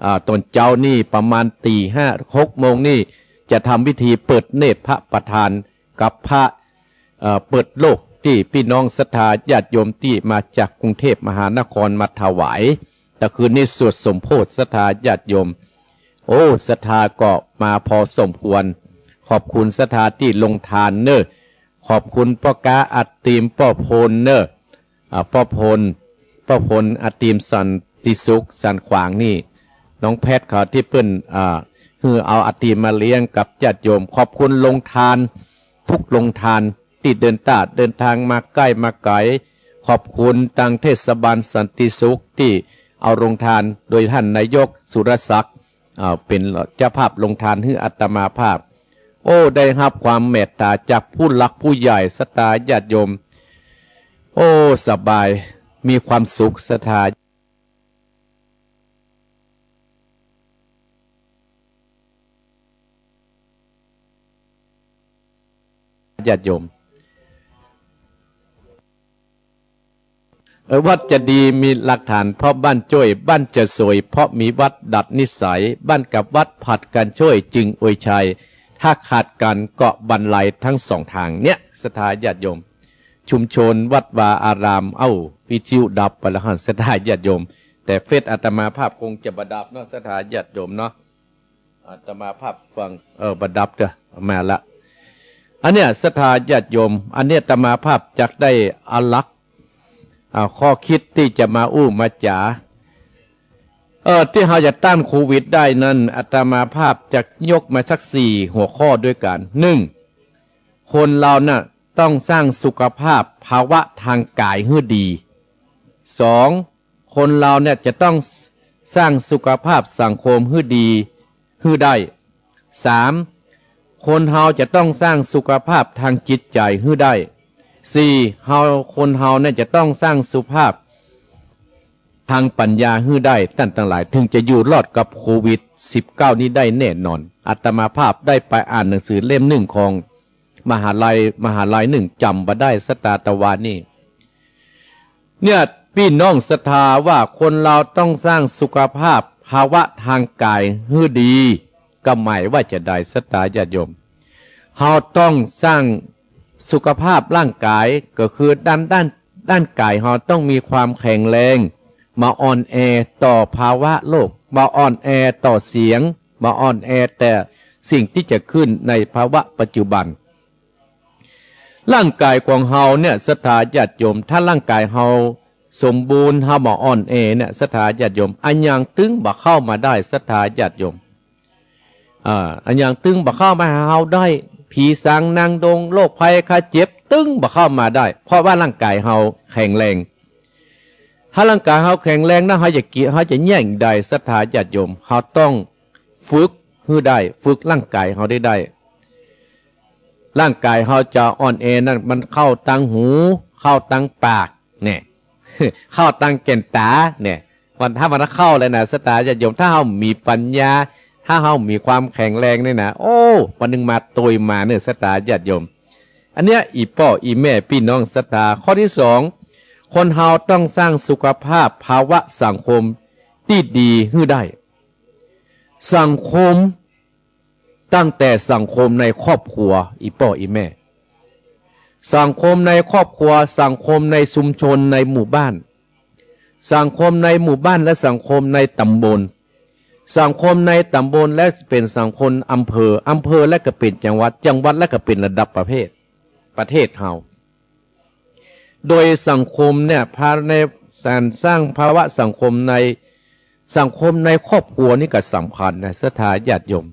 อ่า ต๋อนเจ๊านี่ประมาณตีห้า หกโมงนี่จะทำพิธีเปิดเนตรพระประธานกับพระ เอ่อ เปิดโลกตี้ปี้น้องศรัทธาญาติโยมตี้มาจากกรุงเทพมหานครมาถวาย ตะคืนนี้สวดสมโภชน์ศรัทธาญาติโยม โอ้ ศรัทธาก็มาพอสมควร ขอบคุณศรัทธาตี้ลงทานเน่อ ขอบคุณป้อก๊าอาตีมป้อพลเน่อ อ่า ป้อพล ป้อพลอาตีมสันติสุขสันขวางนี่ น้องแพทย์เขาตี้เปิ้น อ่า หื้อเอาอาตีมมาเลี้ยงกับญาติโยม ขอบคุณโรงทานทุกโรงทานตี้เดินต้าเดินตางมาใก้มาไก๋ ขอบคุณตางเทศบาลสันติสุขตี้เอาโรงทานโดยต้านนายกสุรศักดิ์ อ่า เป๋นเจ้าภาพโรงทานหื้ออาตมาภาพ โอ้ ได้ฮับความเมตต๋าจากผู้หลักผู้ใหญ่ศรัทธาญาติโยม โอ้ สบาย มีความสุขศรัทธาญาติโยม เออ วัดจะดีมีหลักฐานเพราะบ้านจ้วย บ้านจะสวยเพราะมีวัดดัดนิสัย บ้านกับวัดผลัดกั๋นจ้วยจึงอวยชัย ถ้าขาดกั๋นก็บันไลทั้งสองตาง เนี่ย ศรัทธาญาติโยม ชุมชนวัดวาอาราม เอ้า วิทยุดับไปแล้วหั้น ศรัทธาญาติโยม แต่เฟซอาตมาภาพคงจะบ่ดับเนาะ ศรัทธาญาติโยมเนาะ อาตมาภาพฟัง เออ บ่ดับเต๊อะ มาละ อันเนี้ย ศรัทธาญาติโยม อันเนี้ย อาตมาภาพจักได้เอาหลัก อ่า ข้อคิดตี้จะมาอู้มาจ๋า เออ ตี้เฮาจะต้านโควิดได้นั้น อาตมาภาพจะยกมาสักสี่หัวข้อด้วยกั๋น หนึ่ง คนเฮาน่ะต้องสร้างสุขภาพภาวะตางก๋ายหื้อดี สอง คนเฮาเนี่ยจะต้องสร้างสุขภาพสังคมหื้อดีหื้อได้ สาม คนเฮาจะต้องสร้างสุขภาพตางจิตใจ๋หื้อได้ สี่ เฮา คนเฮาเนี่ยจะต้องสร้างสุขภาพตางปัญญาหื้อได้ ต้านตังหลาย เถิงจะอยู่รอดกับโควิดสิบเก้านี้ได้แน่นอน อาตมาภาพได้ไปอ่านหนังสือเล่มนึ่งของ มหาลัย มหาลัยนึ่งจ๋ำบ่ได้ศรัทธาตะวานี้ เนี่ย ปี้น้องศรัทธาว่าคนเฮาต้องสร้างสุขภาพภาวะตางก๋ายหื้อดี ก็หมายว่าจาใดศรัทธาญาติโยม เฮาต้องสร้างสุขภาพร่างก๋าย ก็คือด้าน ด้าน ด้านก๋ายเฮาต้องมีความแข็งแรง บ่อ่อนแอต่อภาวะโลก บ่อ่อนแอต่อเสียง บ่อ่อนแอแต่สิ่งตี้จะขึ้นในภาวะปัจจุบัน ร่างก๋ายของเฮาเนี่ยศรัทธาญาติโยม ถ้าร่างก๋ายเฮาสมบูรณ์ เฮาบ่อ่อนแอเนี่ยศรัทธาญาติโยม อะหยังตึงบ่เข้ามาได้ศรัทธาญาติโยม อ่า อะหยังตึงบ่เข้ามาหาเฮาได้ ผีสางนางดง โรคภัยไข้เจ็บ ตึงบ่เข้ามาได้ เพราะว่าร่างก๋ายเฮาแข็งแรง ถ้าร่างก๋ายเฮาแข็งแรงนะ เฮาจะกิ เฮาจะแย่งได้ศรัทธาญาติโยม เฮาต้องฝึกหื้อได้ ฝึกร่างก๋ายเฮาได้ได้ ร่างก๋ายเฮาจะอ่อนแอนั้น มันเข้าตางหู เข้าตางปาก เนี่ย เข้าตางแก่นต๋า เนี่ย มัน ถ้ามันเข้าแล้วนะศรัทธาญาติโยม ถ้าเฮามีปัญญา ถ้าเฮามีความแข็งแรงเนี่ยนะ โอ้ วันนึ่งมาตวยมาเนี่ยศรัทธาญาติโยม อันเนี้ย อี่ป้ออี่แม่ปี้น้องศรัทธา ข้อตี้สอง คนเฮาต้องสร้างสุขภาพภาวะสังคมตี้ดีหื้อได้ สังคม ตั้งแต่สังคมในครอบครัว อี่ป้ออี่แม่ สังคมในครอบครัว สังคมในชุมชนในหมู่บ้าน สังคมในหมู่บ้านและสังคมในต๋ำบล สังคมในต๋ำบลและเป๋นสังคมอำเภอ อำเภอและก็เป๋นจังหวัด จังหวัดและก็เป๋นระดับประเทศ ประเทศเฮา โดยสังคมเนี่ย ภายในการสร้างภาวะสังคมใน สังคมในครอบครัวนี่ก็สำคัญนะศรัทธาญาติโยม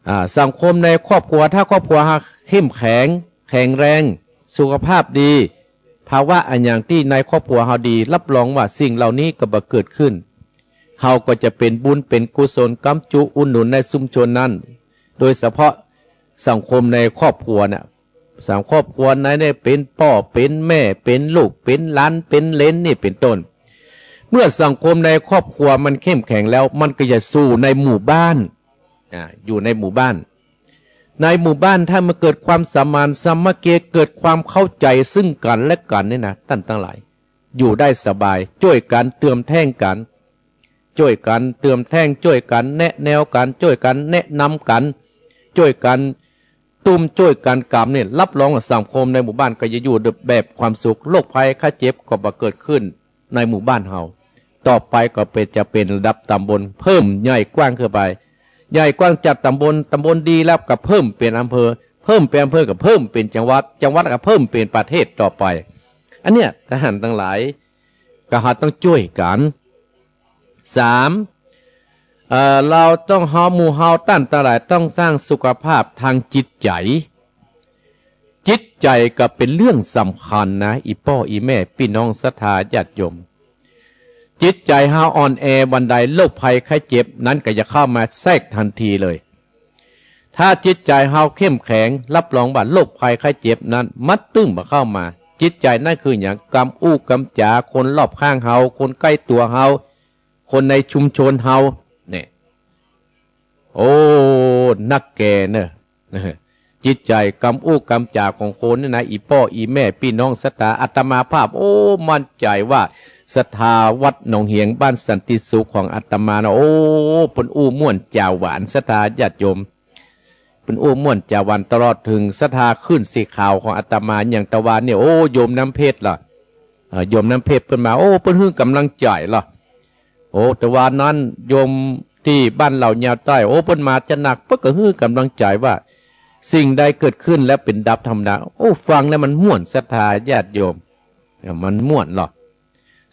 อ่า สังคมในครอบครัว ถ้าครอบครัวเฮาเข้มแข็ง แข็งแรง สุขภาพดี ภาวะอะหยังตี้ในครอบครัวเฮาดี รับรองว่าสิ่งเหล่านี้ก็บ่เกิดขึ้น เฮาก็จะเป๋นบุญเป๋นกุศล ก๊ำจุอุดหนุนในชุมชนนั้น โดยเฉพาะสังคมในครอบครัวเนี่ย สามครอบครัวในเนี่ยเป๋นป้อเป๋นแม่เป๋นลูกเป๋นหลานเป๋นเหลนนี่เป๋นต้น เมื่อสังคมในครอบครัวมันเข้มแข็งแล้ว มันก็จะสู่ในหมู่บ้าน อ่า อยู่ในหมู่บ้าน ในหมู่บ้านถ้ามันเกิดความสมานสามัคคี เกิดความเข้าใจ๋ซึ่งกั๋นและกั๋นเนี่ยนะ ต้านตังหลาย อยู่ได้สบาย จ้วยกั๋นเติมแท่งกั๋น จ้วยกั๋นเติมแท่ง จ้วยกั๋นแนะแนวกั๋น จ้วยกั๋นแนะนำกั๋น จ้วยกั๋นตุ้ม จ้วยกั๋นกำเนี่ย รับรองว่าสังคมในหมู่บ้านก็จะอยู่แบบความสุข โรคภัยไข้เจ็บก็บ่เกิดขึ้นในหมู่บ้านเฮา ต่อไปก็เป๋น จะเป๋นระดับต๋ำบล เพิ่มใหญ่กว้างขึ้นไป ใหญ่กว้างจากต๋ำบล ต๋ำบลดีแล้วก็เพิ่มเป๋นอำเภอ เพิ่มเป๋นอำเภอก็เพิ่มเป๋นจังหวัด จังหวัดก็เพิ่มเป๋นประเทศต่อไป อันเนี้ยต้านตังหลาย ก็เฮาต้องจ้วยกั๋น สาม เอ่อ เฮาต้อง เฮา หมู่เฮาต้านตังหลายต้องสร้างสุขภาพตางจิตใจ๋ จิตใจ๋ก็เป๋นเรื่องสำคัญนะ อี่ป้ออี่แม่ปี้น้องศรัทธาญาติโยม จิตใจ๋เฮาอ่อนแอวันใด โรคภัยไข้เจ็บนั้นก็จะเข้ามาแทรกตันทีเลย ถ้าจิตใจ๋เฮาเข้มแข็ง รับรองว่าโรคภัยไข้เจ็บนั้นมันตึงบ่เข้ามา จิตใจ๋นั้นคือหยัง กำอู้กำจ๋าคนรอบข้างเฮา คนใก้ตั๋วเฮา คนในชุมชนเฮาเนี่ย โอ้ นักแก่เน่อ จิตใจ๋กำอู้กำจ๋าของคนเนี่ยนะ อี่ป้ออี่แม่ปี้น้องศรัทธา อาตมาภาพ โอ้ มั่นใจ๋ว่าศรัทธาวัดหนองเหียงบ้านสันติสุขของอาตมานะ โอ้ เปิ้นอู้ม่วนจ๋าหวานศรัทธาญาติโยม เปิ้นอู้ม่วนจ๋าหวานตลอด เถิงศรัทธาคลื่นสีขาวของอาตมาอย่างตะวาเนี่ย โอ้ โยมน้ำเพชรล่ะ เอ่อ โยมน้ำเพชรเปิ้นมา โอ้ เปิ้นหื้อกำลังใจ๋ล่ะ โอ้ ตะวานั้นโยมตี้บ้านเหล่ายาวใต้ โอ้ เปิ้นมาจัดหนัก เปิ้นก็หื้อกำลังใจ๋ว่าสิ่งใดเกิดขึ้นแล้วเป๋นดับธรรมดา โอ้ ฟังแล้วมันม่วนศรัทธาญาติโยม เอ่อ มันม่วนล่ะ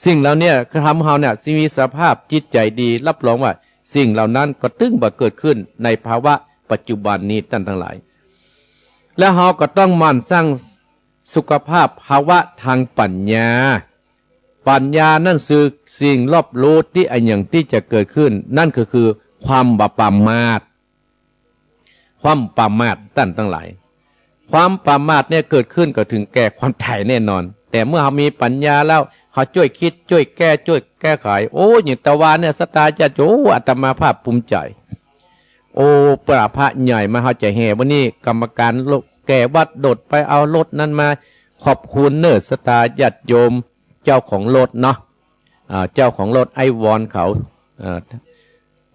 สิ่งเหล่าเนี้ยทำเฮาเนี่ยสิมีสภาพจิตใจ๋ดี รับรองว่าสิ่งเหล่านั้นก็ตึงบ่เกิดขึ้นในภาวะปัจจุบันนี้ต้านตังหลาย และเฮาก็ต้องหมั่นสร้างสุขภาพภาวะตางปั๋ญญา ปั๋ญญานั้นคือสิ่งรอบรู้ตี้อะหยังตี้จะเกิดขึ้น นั่นก็คือความบ่ประมาท ความประมาทต้านตังหลาย ความประมาทเนี่ยเกิดขึ้นก็เถิงแก่ความต๋ายแน่นอน แต่เมื่อเฮามีปั๋ญญาแล้ว เฮาจ้วยกึ๊ด จ้วยแก้ จ้วยแก้ไข โอ้ อย่างตะวาเนี่ยศรัทธาญาติโยม โอ้ อาตมาภาพภูมิใจ๋ โอ้ เปิ้นเอาพระใหญ่มา เฮาจะแห่ วันนี้กรรมการแก่วัดโดดไปเอารถนั้นมา ขอบคุณเน่อศรัทธาญาติโยม เจ้าของรถเนาะ อ่า เจ้าของรถไอ้วอนเขา อ่า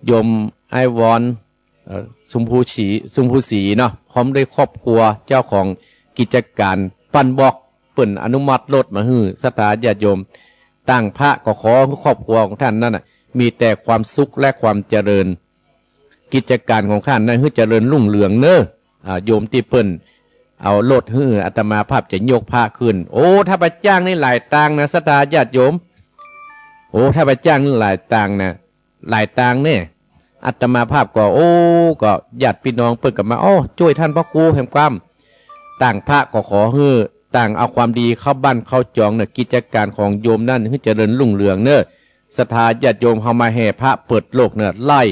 โยมไอ้วอน เอ่อ ชมพูศรี ชมพูศรีเนาะ พร้อมด้วยครอบครัว เจ้าของกิจก๋านปั่นบอก เปิ้นอนุมัติรถมาหื้อศรัทธาญาติโยม ตางพระก็ขอหื้อครอบครัวของต้านนั้นน่ะ มีแต่ความสุขและความเจริญ กิจก๋านของต้านนั้นหื้อเจริญรุ่งเรืองเน่อ อ่า โยมตี้เปิ้นเอารถหื้อ อาตมาภาพจะยกพระขึ้น โอ้ ถ้าไปจ้างนี่หลายตางค์นะศรัทธาญาติโยม โอ้ ถ้าไปจ้างนี่หลายตางค์นะ หลายตางค์เนี่ย อาตมาภาพก็ โอ้ ก็ญาติพี่น้องเปิ้นก็มา โอ้ จ้วยต้านพระครูแหมกว้าง ตางพระก็ขอหื้อ ตางเอาความดีเข้าบ้านเข้าจองเน่อ กิจก๋านของโยมนั้นหื้อเจริญรุ่งเรืองเน่อ ศรัทธาญาติโยมเฮามาแห่พระเปิดโลกเน่อ ไล่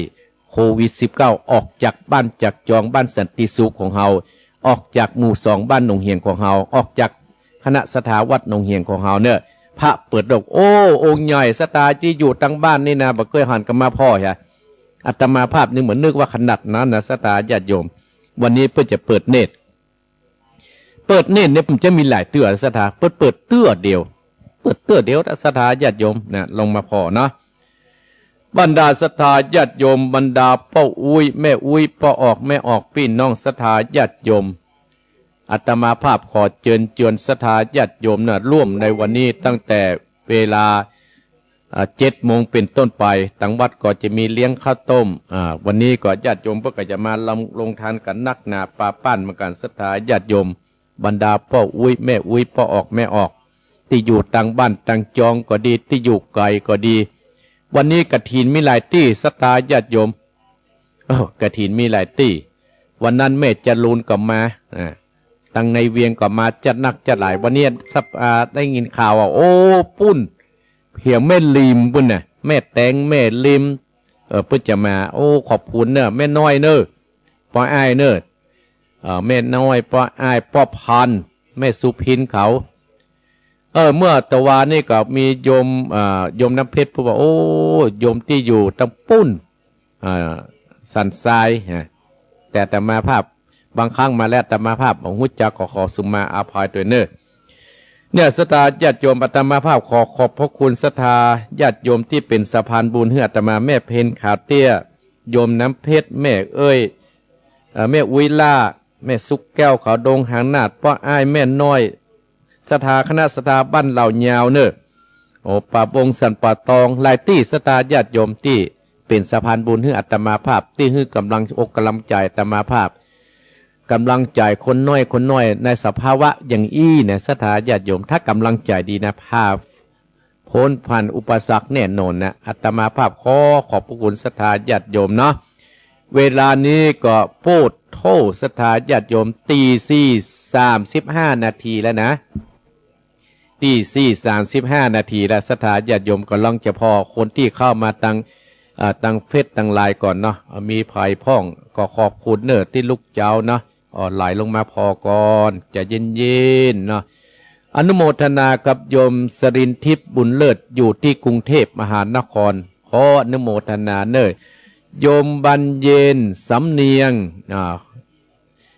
โควิดสิบเก้า ออกจากบ้านจากจองบ้านสันติสุขของเฮา ออกจากหมู่สองบ้านหนองเหียงของเฮา ออกจากคณะศรัทธาวัดหนองเหียงของเฮาเน่อ พระเปิดโลก โอ้ องค์ใหญ่ศรัทธาตี้อยู่ตางบ้านนี่นะ บ่เกยหันก็มาผ่อเหีย อาตมาภาพนี่เหมือนนึกว่าขนาดนั้นนะศรัทธาญาติโยม วันนี้เปิ้นจะเปิดเนตร เปิดเนตรเนี่ยมันจะมีหลายเตื้อศรัทธา เปิ้นเปิดเตื้อเดียว เปิดเตื้อเดียวศรัทธาญาติโยมนะ ลองมาผ่อเนาะ บรรดาศรัทธาญาติโยม บรรดาป้ออุ๊ยแม่อุ๊ย ป้อออกแม่ออก ปี้น้องศรัทธาญาติโยม อาตมาภาพขอเจิญจวนศรัทธาญาติโยมนะ ร่วมในวันนี้ตั้งแต่เวลา อ่า เจ็ดโมงเป๋นต้นไป ตางวัดก็จะมีเลี้ยงข้าวต้ม อ่า วันนี้ก็ญาติโยมเปิ้นก็จะมาลง ลงทานกั๋นนักหนาปาป้านเหมือนกั๋น ศรัทธาญาติโยม บรรดาป้ออุ๊ยแม่อุ๊ย ป้อออกแม่ออก ตี้อยู่ตางบ้านตางจองก็ดี ตี้อยู่ไก๋ก็ดี วันนี้กฐินมีหลายตี้ ศรัทธาญาติโยม โอ้ กฐินมีหลายตี้ วันนั้นแม่จรูนก็มา อ่า ตางในเวียงก็มาจัดนักจัดหลาย วันนี้สับ อ่า ได้ยินข่าวว่า โอ้ ปุ้น เหียแม่ลิมปุ้นน่ะ แม่แตง แม่ลิม เออ เปิ้นจะมา โอ้ ขอบคุณเน่อ แม่น้อยเน่อ ป้ออ้ายเน่อ เอ่อ แม่น้อยป้ออ้าย ป้อพัน แม่สุพินเขา เออ เมื่อตะวานี้ก็มีโยม เอ่อ โยมน้ำเพชรพูดว่า โอ้ โยมตี้อยู่ตังปุ้น อ่า สันทรายฮะ แต่อาตมาภาพบางครั้งมาแล้วอาตมาภาพบ่ฮู้จัก ก็ขอสุมาอภัยตวยเน่อ เนี่ย ศรัทธาญาติโยม อาตมาภาพขอขอบพระคุณศรัทธาญาติโยมตี้เป๋นสะพานบุญหื้ออาตมา แม่เพ็ญขาวเตี้ย โยมน้ำเพชร แม่เอ้ย เอ่อ แม่อุ๊ยล่า แม่สุกแก้ว เขาดงหางนาด ป้ออ้าย แม่น้อย ศรัทธาคณะศรัทธาบ้านเหล่ายาวเน่อ โอ้ ป่าบงสันป่าตอง หลายตี้ ศรัทธาญาติโยมตี้เป๋นสะพานบุญหื้ออาตมาภาพ ตี้หื้อกำลังอกกำลังใจ๋อาตมาภาพ กำลังใจ๋คนน้อยคนน้อยในสภาวะอย่างอี้นะ ศรัทธาญาติโยม ถ้ากำลังใจ๋ดีนะ ผ่า พ้นผ่านอุปสรรคแน่นอนนะ อาตมาภาพขอขอบพระคุณศรัทธาญาติโยมเนาะ เวลานี้ก็โพดโธ่ ศรัทธาญาติโยม ตีสี่สามสิบห้านาทีแล้วนะ ตีสี่สามสิบห้านาทีแล้ว ศรัทธาญาติโยม ก็ลองจะพอคนตี้เข้ามาตัง เอ่อ ตังเฟซตังไลน์ก่อนเนาะ มีใผพ่องก็ขอบคุณเน่อตี้ลุกเจ๊าเนาะ อ่อ ไหลลงมาผ่อก่อน ใจ๋เย็นๆ เนาะ อนุโมทนากับโยมสรินทิพย์ บุญเลิศ อยู่ตี้กรุงเทพมหานคร ขออนุโมทนาเน่อ โยมบรรเย็น สำเนียง อ่า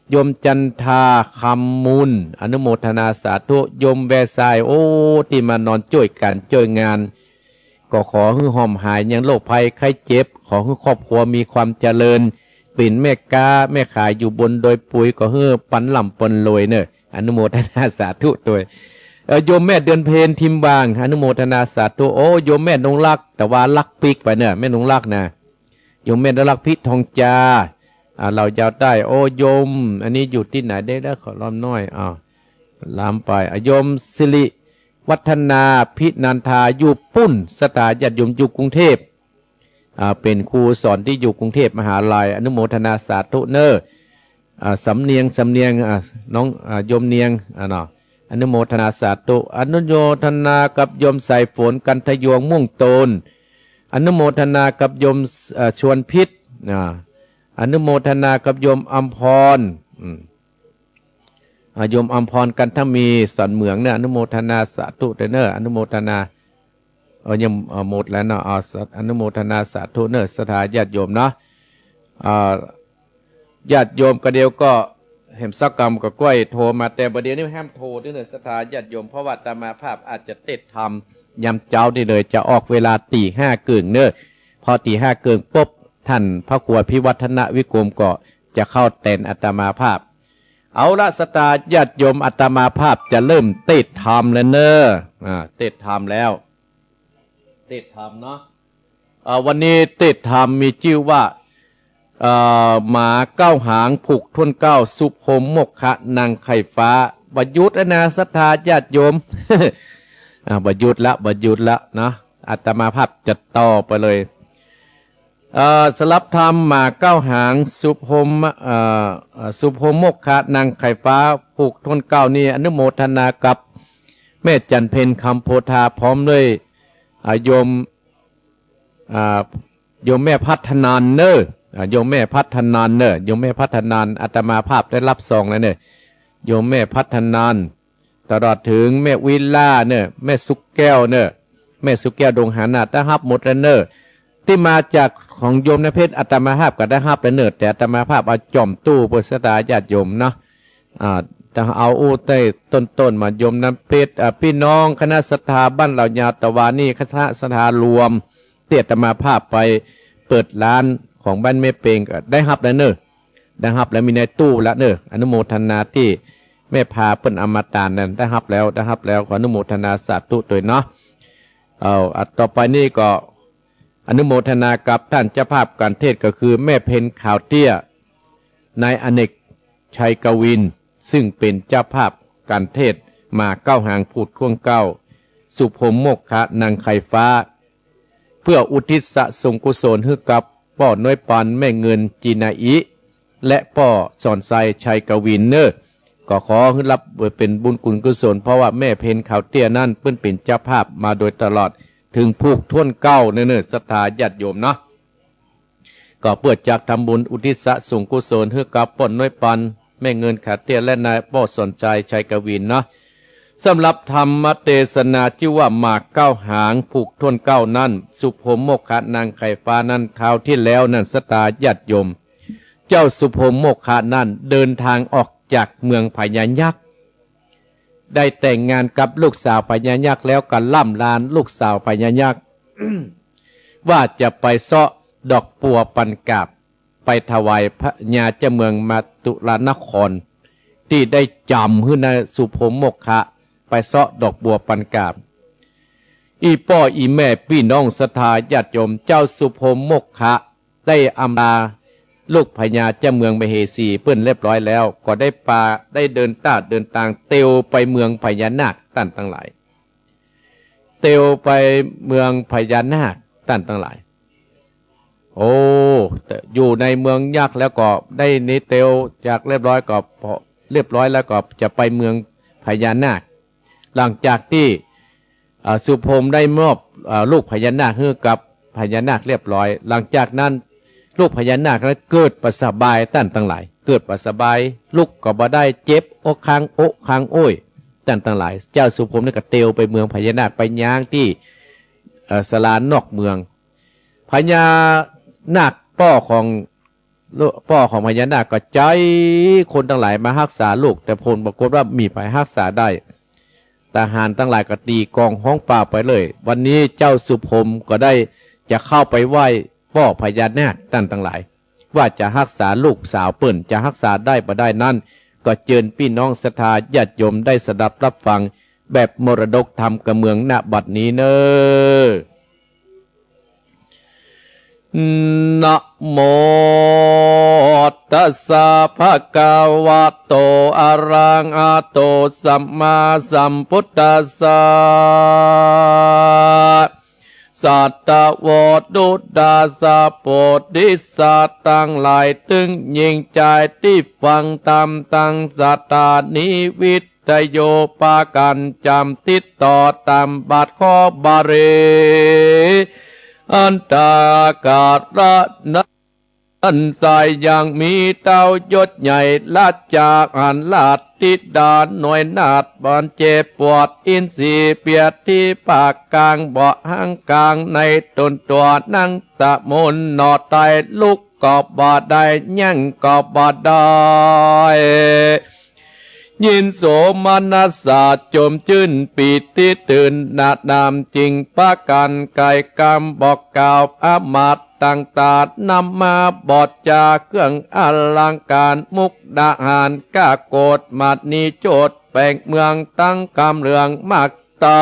โยมจันทา คำมูล อนุโมทนาสาธุ โยมแวร์ซาย โอ้ ตี้มานอนจ้วยก๋านจ้วยงาน ก็ขอหื้อฮ่อมหายยังโรคภัยไข้เจ็บ ขอหื้อครอบครัวมีความเจริญ เป๋นแม่ก๊าแม่ขายอยู่บนดอยปุย ก็หื้อปันร่ำปันรวยเน่อ อนุโมทนาสาธุตวย เอ่อ โยมแม่เดือนเพ็ญ ทิมวาง อนุโมทนาสาธุ โอ้ โยมแม่นงรัก แต่ว่าลักปิ๊กไปเน่อ แม่นงรักนะ โยมแม่นงรัก พิทองจา อ่า เหล่ายาวใต้ โอ้ โยม อันนี้อยู่ตี้ไหนได้แล้ว ขอล้อมน้อย อ้าว ลามไป อ่ะ โยมสิริวัฒนา พินันทา อยู่ปุ้น ศรัทธาญาติโยมอยู่กรุงเทพ อ่า เป๋นครูสอนตี้อยู่กรุงเทพมหาลัย อนุโมทนาสาธุเน่อ อ่า สำเนียง สำเนียง อ่า น้อง อ่า โยมเนียง อ่า เนาะ อนุโมทนาสาธุ อนุโมทนากับโยมสายฝน กันทยวงศ์ ม่วงโตน อนุโมทนากับโยม เอ่อ ชวนพิษ อ่า อนุโมทนากับโยมอำพร อืม อ่า โยมอำพร กันทมี สันเหมืองเนี่ย อนุโมทนาสาธุตวยเน่อ อนุโมทนา เออ ยัง เออ หมดแล้วเนาะ เอา สา อนุโมทนาสาธุเน่อ ศรัทธาญาติโยมเนาะ อ่า ญาติโยมกระเดียวก็แหมสักกำก็ก้อยโทรมา แต่บ่าเดี่ยวนี้ห้ามโทรตี้เน่อ ศรัทธาญาติโยม เพราะว่าอาตมาภาพอาจจะเตสน์ธรรมยามเจ๊านี้เลย จะออกเวลาตีห้าเกิ่งเน่อ พอตีห้าเกิ่งปุ๊บ ท่านพระครูอภิวัฒนวิกรมก็จะเข้าแตนอาตมาภาพ เอาละ ศรัทธาญาติโยม อาตมาภาพจะเริ่มเตสน์ธรรมแล้วเน่อ อ่า เตสน์ธรรมแล้ว เตสน์ธรรมเนาะ อ่า วันนี้เตสน์ธรรมมีจื้อว่า เอ่อ หมาเก้าหางผูกถ้วนเกล้า สุพรหมโมกขะนังไข่ฟ้า บ่หยุดแล้วนะ ศรัทธาญาติโยม อ่า บ่หยุดละ บ่หยุดละนะ อาตมาภาพจะต่อไปเลย เอ่อ สำหรับธรรมหมาเก้าหาง สุพรหม เอ่อ เอ่อ สุพรหมโมกขะนังไข่ฟ้า ผูกถ้วนเกล้านี้ อนุโมทนากับแม่จันเพ็ญ คำโพธา พร้อมด้วย อ่า โยม อ่า โยมแม่พัฒนานเน่อ อ่า โยมแม่พัฒนานเน่อ โยมแม่พัฒนาน อาตมาภาพได้ฮับซองแล้วเน่อ โยมแม่พัฒนาน ตลอดเถิงแม่อุ๊ยล่าเน่อ แม่สุกแก้วเน่อ แม่สุกแก้วดงหางนาด ได้ฮับหมดแล้วเน่อ ตี้มาจากของโยมน้ำเพชร อาตมาภาพก็ได้ฮับแล้วเน่อ แต่อาตมาภาพเอาจ่อมตู้เปื้อ ศรัทธาญาติโยมเนาะ อ่า จะเอาอู้แต่ต้นๆ มา โยมน้ำเพชร อ่า ปี้น้องคณะศรัทธาบ้านเหล่ายาว ตะวานี้คณะศรัทธารวม ตี้อาตมาภาพไปเปิดร้านของบ้านแม่เปงก็ได้ฮับแล้วเน่อ ได้ฮับแล้ว มีในตู้แล้วเน่อ อนุโมทนาตี้แม่พาเปิ้นเอามาตานนั้น ได้ฮับแล้ว ได้ฮับแล้ว ขออนุโมทนาสาธุตวยเนาะ เอา อ่ะ ต่อไปนี้ก็อนุโมทนากับท่านเจ้าภาพการเทศน์ ก็คือแม่เพ็ญขาวเตี้ย นายอเนก ชัยกวิน ซึ่งเป๋นเจ้าภาพการเทศน์หมาเก้าหางผูกถ้วนเกล้า สุพรหมโมกขะนังไข่ฟ้า เพื่ออุทิศส่งกุศลหื้อกับป้อน้อยปัน แม่เงิน จีนาอิ และป้อสอนชัย ชัยกวินเน่อ ก็ขอหื้อฮับเป๋นบุญคุณกุศล เพราะว่าแม่เพ็ญขาวเตี้ยนั้นเปิ้นเป๋นเจ้าภาพมาโดยตลอด เถิงผูกถ้วนเกล้าเน่อ ศรัทธาญาติโยมเนาะ ก็เปื้อจักทำบุญอุทิศส่งกุศลหื้อกับป้อน้อยปัน แม่เงินขาเตี้ย และนายป้อสอนชัย ชัยกวินเนาะ สำหรับธรรมเตสนาจื้อว่าหมากเก๊าหาง ผูกถ้วนเก๊านั้น สุพรหมโมคคะนางไข่ฟ้านั้น คราวตี้แล้วนั้น ศรัทธาญาติโยม เจ้าสุพรหมโมคคะนั้นเดินตางออกจากเมืองพญายักษ์ ได้แต่งงานกับลูกสาวพญายักษ์แล้วก็ล่ำลาลูกสาวพญายักษ์ ว่าจะไปเซาะดอกบัวปันกาบ ไปถวายพญาเจ้าเมืองมัตตุรานคร ตี้ได้จ๋ำหื้อนะสุพรหมโมคคะไปเซาะดอกบัวปันกาบ อี่ป้ออี่แม่ปี้น้องศรัทธาญาติโยม เจ้าสุพรหมโมคคะได้อำลาลูกพญาเจ้าเมืองมเหสีเปิ้นเรียบร้อยแล้ว ก็ได้ปา ได้เดินต้าเดินตางเตียวไปเมืองพญานาคต้านตังหลาย เตียวไปเมืองพญานาคต้านตังหลาย โอ้ อยู่ในเมืองยักษ์แล้วก็ได้นี้เตียวจากเรียบร้อยก็ พอเรียบร้อยแล้วก็จะไปเมืองพญานาค หลังจากตี้ อ่า สุพรหมได้มอบ อ่า ลูกพญานาคหื้อกับพญานาคเรียบร้อย หลังจากนั้น ลูกพญานาคนั้นเกิดบ่สบายต้านตังหลาย เกิดบ่สบาย ลุกก็บ่ได้ เจ็บอกคัง อกคัง โอ้ย ต้านตังหลาย เจ้าสุพรหมนี่ก็เตียวไปเมืองพญานาค ไปย้างตี้ เอ่อ ศาลานอกเมือง พญานาคป้อของ ป้อของพญานาคก็ใจ๊คนตังหลายมาฮักษาลูก แต่ผลปรากฏว่าบ่มีใผฮักษาได้ ทหารตังหลายก็ตีกลองฮ้องป่าไปเลย วันนี้เจ้าสุพรหมก็ได้จะเข้าไปไหว้ป้อพญานาคต้านตังหลาย ว่าจะฮักษาลูกสาวเปิ้น จะฮักษาได้บ่ได้นั้น ก็เจิญปี้น้องศรัทธาญาติโยมได้สดับรับฟังแบบมรดกธรรมกำเมือง ณ บัดนี้เน่อ นะโมตัสสะ ภะคะวะโต อะระหะโต สัมมาสัมพุทธัสสะ สัตวโต ตุตถาสะ โพธิสัตว์ตังหลาย ตึงญิงจายตี้ฟังธรรมตังศรัทธานี้ วิทยุปากั๋นจ๋ำติดต่อต๋ามบาทข้อบาลี อันตากาละนั้น อันใสยังมีเต้ายศใหญ่ ราชาอันราชธิดาหน่วยนาถ บ่เจ็บปวดอินทรีย์ เปียรติภาคก๋าง บ่หังก๋าง ในต๋นตั๋วนังตะมนหน่อไต้ ลุกก็บ่ได้ ยั้งก็บ่ได้ ยินโสมนัสสะ จมจื้นปีติตื่นตระหน่ำ จึงปากั๋นไก่กำบอกกล่าว อำมาตย์ต่างๆ นำมาบริจาคเครื่องอลังก๋าน มุกดาหาร ก้าโกศ มณีโจทย์ แป๋งเมืองตังกำเหลือง หมากเต้า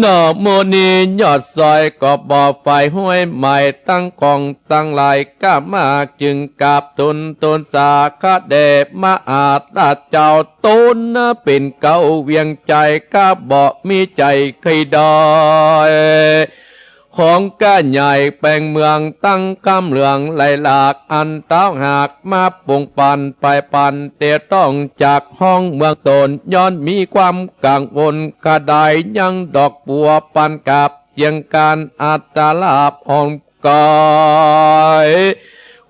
นอกหมู่นี้ยอดซอยก็บ่ใฝ่ห้วย หมายตังของตังหลาย ก้ามากจึงกราบทูล ทูลสาคะแด่มหาราชเจ้า ตนเป๋นเก๊าเวียงใจ๋ ก้าบ่มีใจ๋ใค่ได้ ของก้าใหญ่แป๋งเมืองตังกำเหลือง ไหลหลากอันเต้าหากมาปงปัน ไปปันเตียวต้องจากห้องเมืองตน ย้อนมีความกังวล กระใดยังดอกบัวปันกาบ เจียงก๋านอัตลาภของก๋อย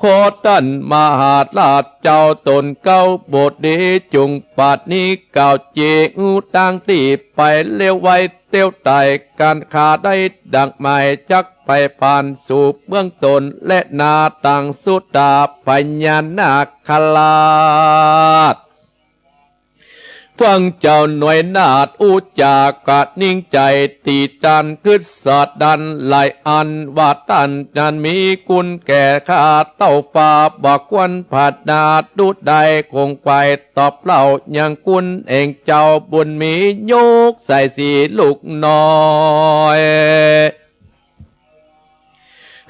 ขอต้านมหาราชเจ้าตนเก๊า บทนี้จุ่งปัดนี้กล่าวเจงอู้ตางตี้ไป เลี้ยวไว้เตียวไต่ ก๋านข้าได้ดังหมาย จักไปปันสู่เมืองตน และนาตังสุตาพญานาคราช ฟังเจ้าหน่วยนาถอู้จ๋าก็นิ่งใจ๋ ตี้ต้านกึ๊ดสะดั้นหลายอัน ว่าต้านนั้นมีคุณแก่ข้า เต้าฟ้าบ่ควรผาดนา ดุใดคงไขว่ตอบเล่า ยังคุณเองเจ้าบุญมี ยกใส่สีลูกน้อย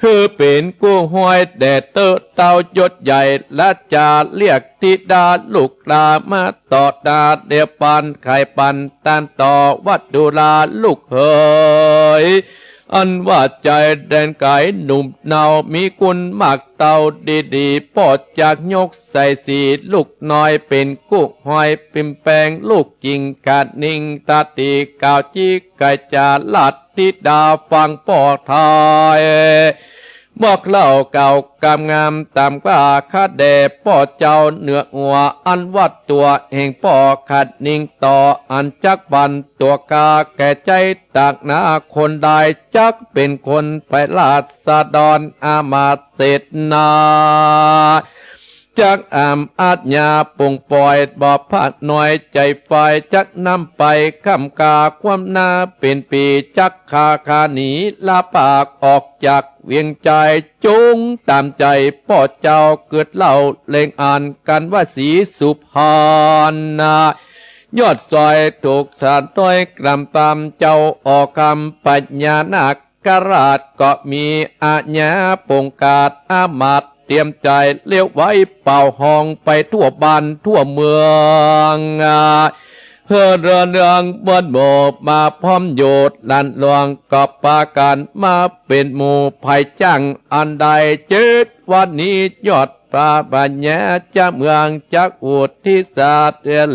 หื้อเป๋นกู้ฮ้อยแด่เต๊อะเต้ายศใหญ่ ราชาเรียกธิดาลูกหลานมาต่อหน้า เตียวปันไข่ปันต้านต่อ ว่าดูราลูกเหย อันว่าใจ๋แดนไก๋หนุ่มเนา มีคุณมากเต้าดีๆ ป้อจักยกใส่สีลูกน้อย เป๋นกู้ฮ้อยปิมแป๋งลูกจิ่งกะนิ่ง ตาตี้กล่าวจี้ไก่จ๋า ราช ธิดาฟังป้อไทย บอกเล่ากล่าวกำงามต๋ามกล้าข้าแด่ป้อเจ้าเหนือหัว อันว่าตั๋วแห่งป้อขัดนิ่งต่อ อันจักบันตั๋วข้าแก่ใจ๊ตากหนา คนใดจักเป๋นคนไปราษฎร อามาตย์เสนา จักอำอาจญาปลงป่อย บ่พลาดน้อยใจ๋ไป จักนำไปค้ำคาความหน้าเป๋นปี จักฆ่าขาหนีลาปากออกจากเวียงใจ๋ จงต๋ามใจ๋ป้อเจ้าเกิดเล่า เล็งอันกั๋นว่าศรีสุพรรณ ยอดสอยถูกสาต้อยกล่ำต๋ามเจ้าออกคำ พญานาคราชก็มีอาญาปงกาด อามาตย์เตรียมใจ๋เลี้ยวไว้เป่าฮองไปทั่วบ้านทั่วเมือง เฮือเรือเรืองบ้านหมู่มาพร้อมอยู่ หลานหลวงก็ปากั๋นมาเป๋นหมู่ ไผจ้างอันใด เจ็ดวันนี้ยอดพระปัญญาเจ้าเมือง จักอุทิศเส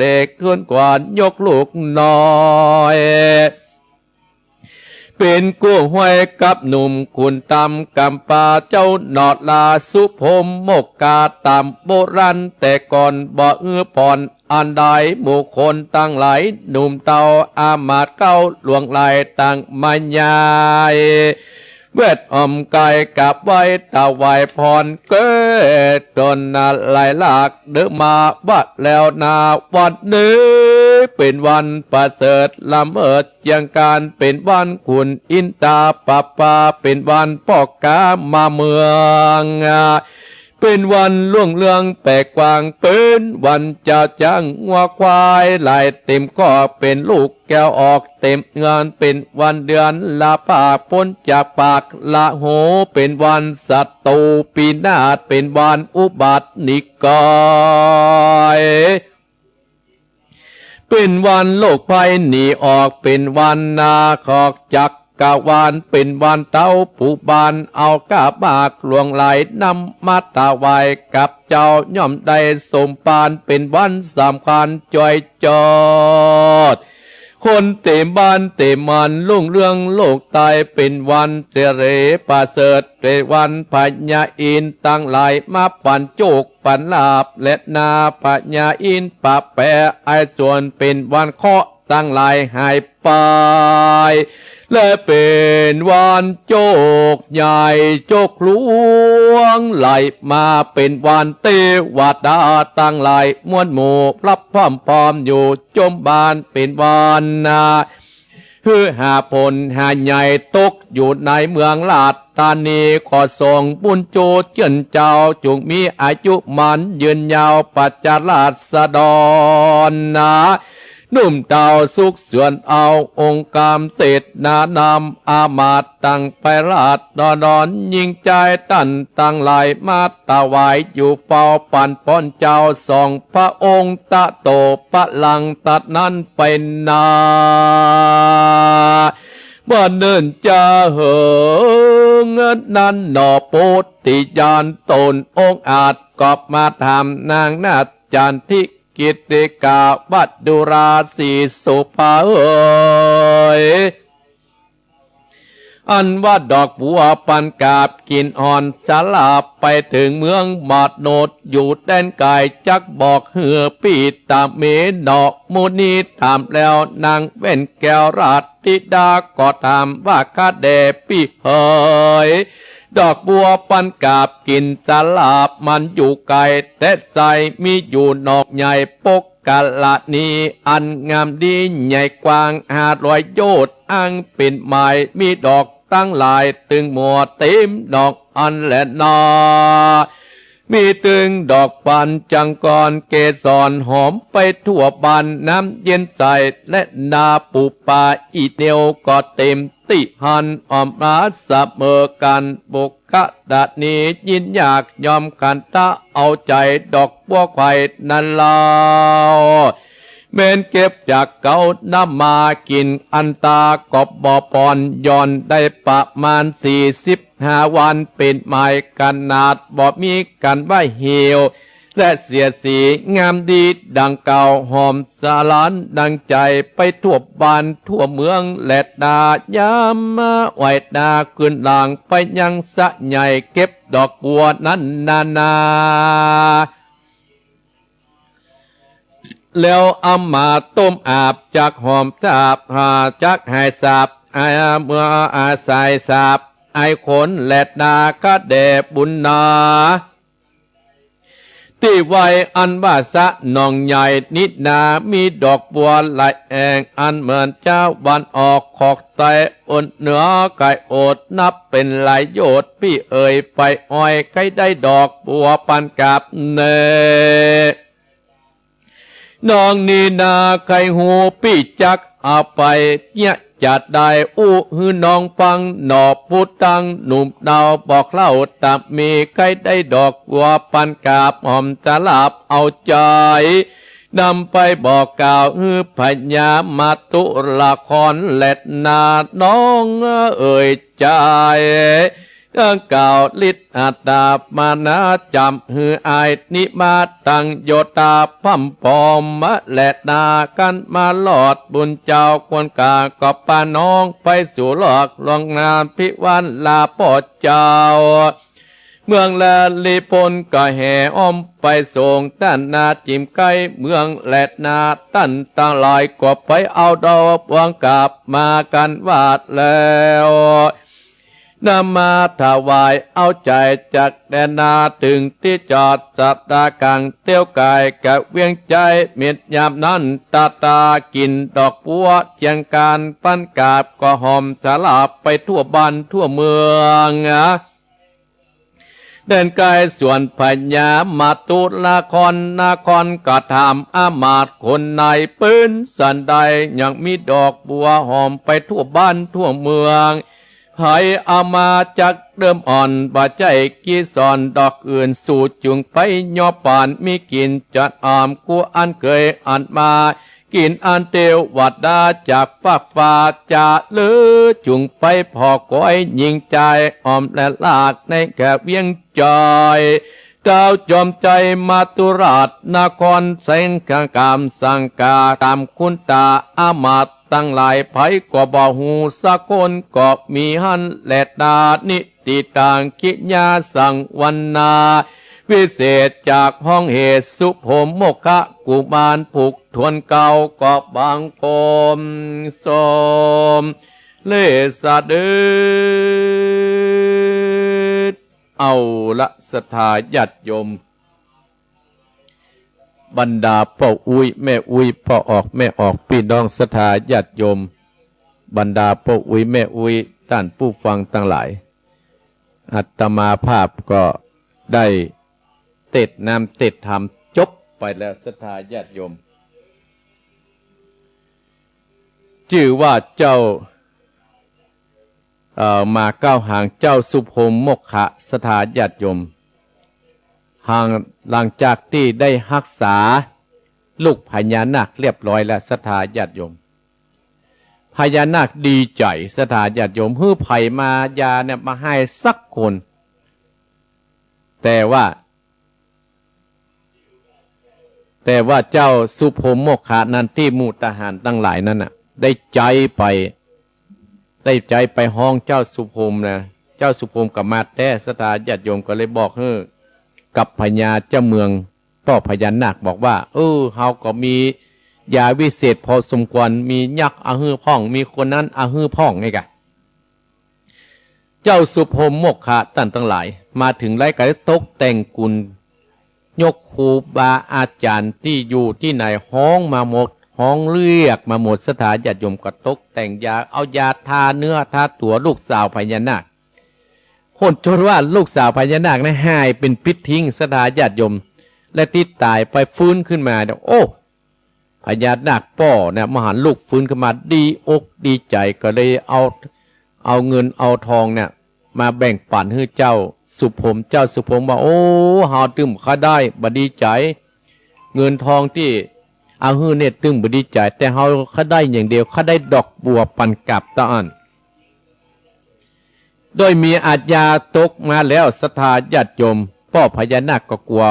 ด็จทูลขวัญยกลูกน้อย เป๋นกู้ห้วยกับหนุ่มขุนต๋ามกำปา เจ้าหนอลาสุพรหมโมกขาต๋ามโบราณแต่ก่อน บ่อื้อผ่อนอันใด หมู่คนตังหลายหนุ่มเฒ่า อามาตย์เก๊าหลวงหลายต่างมาใหญ่ แวดอ้อมกายกราบไหว้ถวายผ่อน เกิดต๋นหลายหลากเดินมาว่าแล้วนา วันนี้เป๋นวันประเสริฐล้ำเอิดเจียงก๋าน เป๋นวันขุนอินทาปาปา เป๋นวันป้อก๋ามาเมือง เป๋นวันรุ่งเรืองแปดกว้าง เป๋นวันเจ้าจ๊างงัวควายหลายเต็มคอก เป๋นลูกแก้วออกเต็มเฮือน เป๋นวันเดือนละปากป๊นจากปากละหู เป๋นวันศัตรูปีนาศ เป๋นวันอุบัตินิกาย เป๋นวันโรคภัยหนีออก เป๋นวันนาขอกจักรวาล เป๋นวันเต๊าปู่บาน เอาก้ามากหลวงหลายนำมาถวายกับเจ้า ย่อมได้สมภาร เป๋นวันสำคัญจ้อยจอด คนเต็มบ้านเต็มเมือง รุ่งเรืองโลกใต้ เป๋นวันสิริประเสริฐ เป๋นวันพญาอินทร์ตังหลายมาปันโจคปันลาภ และนาพญาอินทร์ปะแปะไอ้ส่วน เป๋นวันเคราะห์ตังหลายหายไป และเป๋นวันโจคใหญ่โจคหลวงไหลมา เป๋นวันเตวดาตังหลายมวลหมู่ รับพร้อมพร้อมอยู่จมบาน เป๋นวันนา หื้อหาผลหาใหญ่ตกอยู่ในเมืองราชธานี ขอส่งบุญจูเจื้อนเจ้า จงมีอายุหมั้นยืนยาว ประจาราษฎรนา หนุ่มเฒ่าสุขสวนเอา องค์กำเสนา นำอามาตย์ตังไปราษฎร ยิ่งใจ๋ต้านตังหลายมาถวายอยู่เฝ้า ปันป้อนเจ้าสองพระองค์ ตะโตปะลังตัดนั้นไปนา บ่เนิ่นจะเหิงนั้นหนอ โพธิญาณต๋นองอาจ ก็มาถามนางนาฏจันทร์ ทิกิตติกา ว่าดูราศรีสุภาเอ๋ย อันว่าดอกบัวปันกาบ กลิ่นอ่อนสาลา ไปเถิงเมืองมนุษย์อยู่แดนไก๋ จักบอกหื้อปี้ตามเมหนอ มุนีถามแล้วนางแว่นแก้วราชธิดา ก็ถามว่าข้าแด่ปี้เหย ดอกบัวปันกาบกลิ่นสาลา มันอยู่ไก๋ แต่ใสมีอยู่นอกใหญ่ ปก กาละนี้อันงามดีใหญ่กว้างห้าร้อยโยชน์ อั้งเป๋นหมาย มีดอกตังหลายตึงมัวเต๋มดอกอันแลนา มีตึงดอกปัญจังกร เกสรหอมไปทั่วบ้าน น้ำเย็นใสและนาปูปา อี่เหนียวก็เต๋มตี้หั้น อ่อมหนาเสมอกั๋น ปก กะดะนี้ยินอยากยอมขันทะเอาใจ๋ ดอกบัวไขว่นั้นเล่า แม้นเก็บจากเก๊านำมากิ๋น อันตาก็บ่ปอน ย่อนได้ประมาณสี่สิบห้าวัน เป๋นหมายขนาดบ่มีกั๋นว่าหิว และเสียดสีงามดีดังเก่า หอมสะหลานดังใจ๋ ไปทั่วบ้านทั่วเมืองแลนา ยามมาไหว้นาขึ้นหลัง ไปยังสระใหญ่เก็บดอกบัวนั้นนานา แล้วเอามาต้มอาบ จักหอมสาบ หาจักหายสาบ อาเมื่ออาศัยสาบ ไอคนแลนา ข้าแด่บุญนา ตี้ไว้อันว่าสระหนองใหญ่นี้นา มีดอกบัวหลายแอ่ง อันเหมือนเจ้าวันออกขอกใต้ อดเหนือไก่อด นับเป๋นหลายโยชน์ ปี้เอ๋ย ไปอ้อย ใค่ได้ดอกบัวปันกาบแน่ น้องนี้นา ใค่ฮู้ปี้จักเอาไปเยียะ จะได้อู้หื้อน้องฟัง หน่อผู้ตั้งหนุ่มเนา บ่เฒ่าต๋ามมี ใค่ได้ดอกบัวปันกาบ หอมสาบเอาใจ๋ นำไปบอกกล่าวหื้อพญามาตุลาคอนแลนา น้องเอ๋ย ใจ๋ กล่าวฤทธิ์อัตตามานะ จ๋ำหื้ออ้ายนี้มา ตั้งโยธาพร่ำพร้อมมาแลนา กันมารอดบุญเจ้า ควรกาก็ปาน้องไปสู่หลอก หลวงนาพิวาลาพ่อเจ้า เมืองลาลิพลก็แห่อ้อมไปส่ง ต้านนาจิ๋มใก้เมืองแลนา ต้านตังหลายก็ไปเอาดอกบัวกาบมากันหวาดแล้ว นำมาถวายเอาใจ๋จักแด่นา เถิงตี้จอดสัตตากั๋ง เตี้ยวก๋ายกะเวียงใจ๋ เม็ดยามนั้นตาตากิ๋นดอกบัวเจียงกั๋น ปันกาบก็หอมสาบไปทั่วบ้านทั่วเมือง แดนไกลสวนพญามาตุลาคอน นครก็ถามอามาตย์คนไหน เป๋นสันใดยังมีดอกบัวหอมไปทั่วบ้านทั่วเมือง ใผเอามาจักเดิมอ่อน บ่ใจ้เกสรดอกอื่น สูจึงไปยอปาน มีกิ๋นจัดออม กู้อันเกยอันมา กิ๋นอันเตวดาจากฟากฟ้า จะเหลือจุ่งไปผ่อก๋อย หญิงจายออมและลากในแขวงเวียงใจ๋ เต้าจอมใจ๋มาตุราชนคร แสงกามสังกา ต๋ามคุณต๋าอามาตย์ตังหลาย ใผก็บ่ฮู้สักคน ก็มีหั้นแลนา นิ ติตังกิยาสังวรรณา วิเศษจากห้องเหตุ สุโภมกขกุมาร ผูกถ้วนเกล้า ก็บังคมสมเร็จเสด็จ เอาละศรัทธาญาติโยม บรรดาป้ออุ๊ยแม่อุ๊ย ป้อออกแม่ออก ปี้น้องศรัทธาญาติโยม บรรดาป้ออุ๊ยแม่อุ๊ย ต้านผู้ฟังตังหลาย อาตมาภาพก็ได้เตศน์น้ำเตศน์ธรรมจบไปแล้ว ศรัทธาญาติโยม จื้อว่าเจ้า เอ่อ มาก้าวหางเจ้าสุโภมกขะ ศรัทธาญาติโยม หาง หลังจากตี้ได้ฮักษาลูกพญานาคเรียบร้อยแล้ว ศรัทธาญาติโยม พญานาคดีใจ๋ ศรัทธาญาติโยม หื้อใผมายาเนี่ยมาฮ้ายสักคน แต่ว่า แต่ว่าเจ้าสุโภมกขะนั้นตี้หมู่ทหารตังหลายนั้นน่ะ ได้ใจ๊ไป ได้ใจ๊ไปฮ้องเจ้าสุโภมนะ เจ้าสุโภมก็มาแต๊ ศรัทธาญาติโยม ก็เลยบอกหื้อกับพญาเจ้าเมือง ป้อพญานาคบอกว่า เออ เฮาก็มียาวิเศษพอสมควร มียักษ์เอาหื้อพ่อง มีคนนั้นเอาหื้อพ่อง นี่กะ เจ้าสุโภมกขะต้านตังหลาย มาเถิงแล้วก็ตกแต่งกุญ ยกครูบาอาจ๋ารย์ตี้อยู่ตี้ไหนฮ้องมาหมด ฮ้องเรียกมาหมด ศรัทธาญาติโยม ก็ตกแต่งยา เอายาทาเนื้อทาตั๋วลูกสาวพญานาค โหดจนว่าลูกสาวพญานาคนั้นฮ้ายเป๋นปิ๊ดทิ้ง ศรัทธาญาติโยม และตี้ต๋ายไปฟื้นขึ้นมาเนี่ย โอ้ พญานาคป้อเนี่ย มาหันลูกฟื้นขึ้นมา ดีอกดีใจ๋ ก็เลยเอา เอาเงินเอาทองเนี่ย มาแบ่งปั๋นหื้อเจ้าสุโภม เจ้าสุโภมว่า โอ้ เฮาตึงบ่ได้บ่ดีใจ๋ เงินทองตี้เอาหื้อเนี่ยตึงบ่ดีใจ๋ แต่เฮาได้อย่างเดียว ข้าได้ดอกบัวปันกาบเต้าอั้น โดยมีอาชญาตกมาแล้ว ศรัทธาญาติโยม ป้อพญานาคก็กั๋ว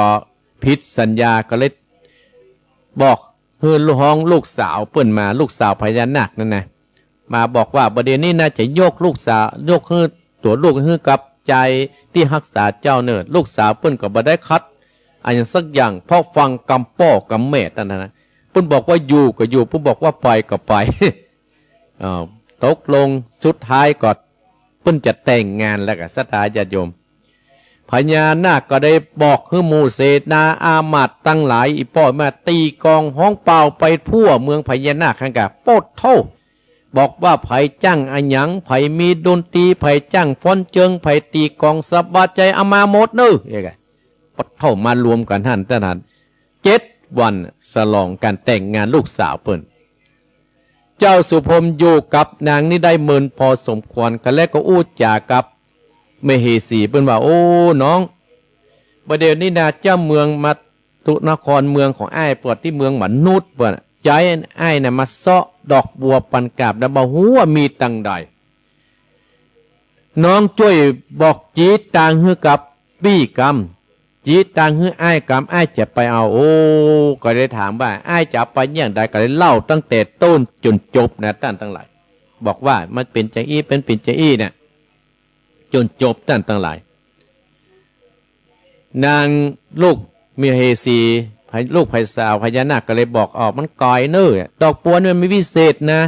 ผิดสัญญา ก็เลยบอกหื้อฮ้องลูกสาวเปิ้นมา ลูกสาวพญานาคนั้นนะ มาบอกว่า บ่าเดี่ยวนี้นะ จะยกลูกสาว ยกหื้อตั๋วลูกหื้อกับจายตี้ฮักษาเจ้าเน่อ ลูกสาวเปิ้นก็บ่ได้ขัดอะหยังสักอย่าง เพราะฟังกำป้อกำแม่ตังนั้นนะ เปิ้นบอกว่าอยู่ก็อยู่ เปิ้นบอกว่าไปก็ไป เอ่อ ตกลงสุดท้ายก็เปิ้นจะแต่งงานแล้วก็ ศรัทธาญาติโยม พญานาคก็ได้บอกหื้อหมู่เสนาอามาตย์ตังหลาย อี่ป้อแม่ตี้กลองฮ้องป่าวไปทั่วเมืองพญานาคหั้นกา โป๊ดโธ่ บอกว่าใผจ้างอะหยัง ใผมีดนตรี ใผจ้างฟ้อนเจิง ใผตี้กลองสบายใจ๋ เอามาหมดเน่อ เอ้ยกา โป๊ดโธ่ มารวมกั๋นหั้นตังหั้น เจ็ดวันฉลองก๋านแต่งงานลูกสาวเปิ้น เจ้าสุพรหมอยู่กับนางนี้ได้เมินพอสมควร ก็แล้วก็อู้จ๋ากับมเหสีเปิ้นว่า โอ้ น้อง บ่าเดี่ยวนี้นะ เจ้าเมืองมัตตุนคร เมืองของอ้าย ปวดตี้เมืองมนุษย์ ปวดใจ๋อ้ายน่ะมาเซาะดอกบัวปันกาบ แล้วบ่ฮู้ว่ามีตังใด น้องจ้วยบอกจีตางหื้อกับปี้กำ จีตางหื้ออ้ายกำ อ้ายจะไปเอา โอ้ ก็ได้ถามว่า อ้ายจะเอาไปอย่างใด ก็ได้เล่าตั้งแต่ต้นจ๋นจบนะ ต้านตังหลาย บอกว่ามันเป๋นจาอี้ มันเป๋นจาอี้เนี่ย จ๋นจบ ต้านตังหลาย นางลูกมเหสี ลูกไพศาลพญานาคก็เลยบอก อ้อ มันก๋อยเน่อ ดอกบัวนี่มันมีวิเศษนะ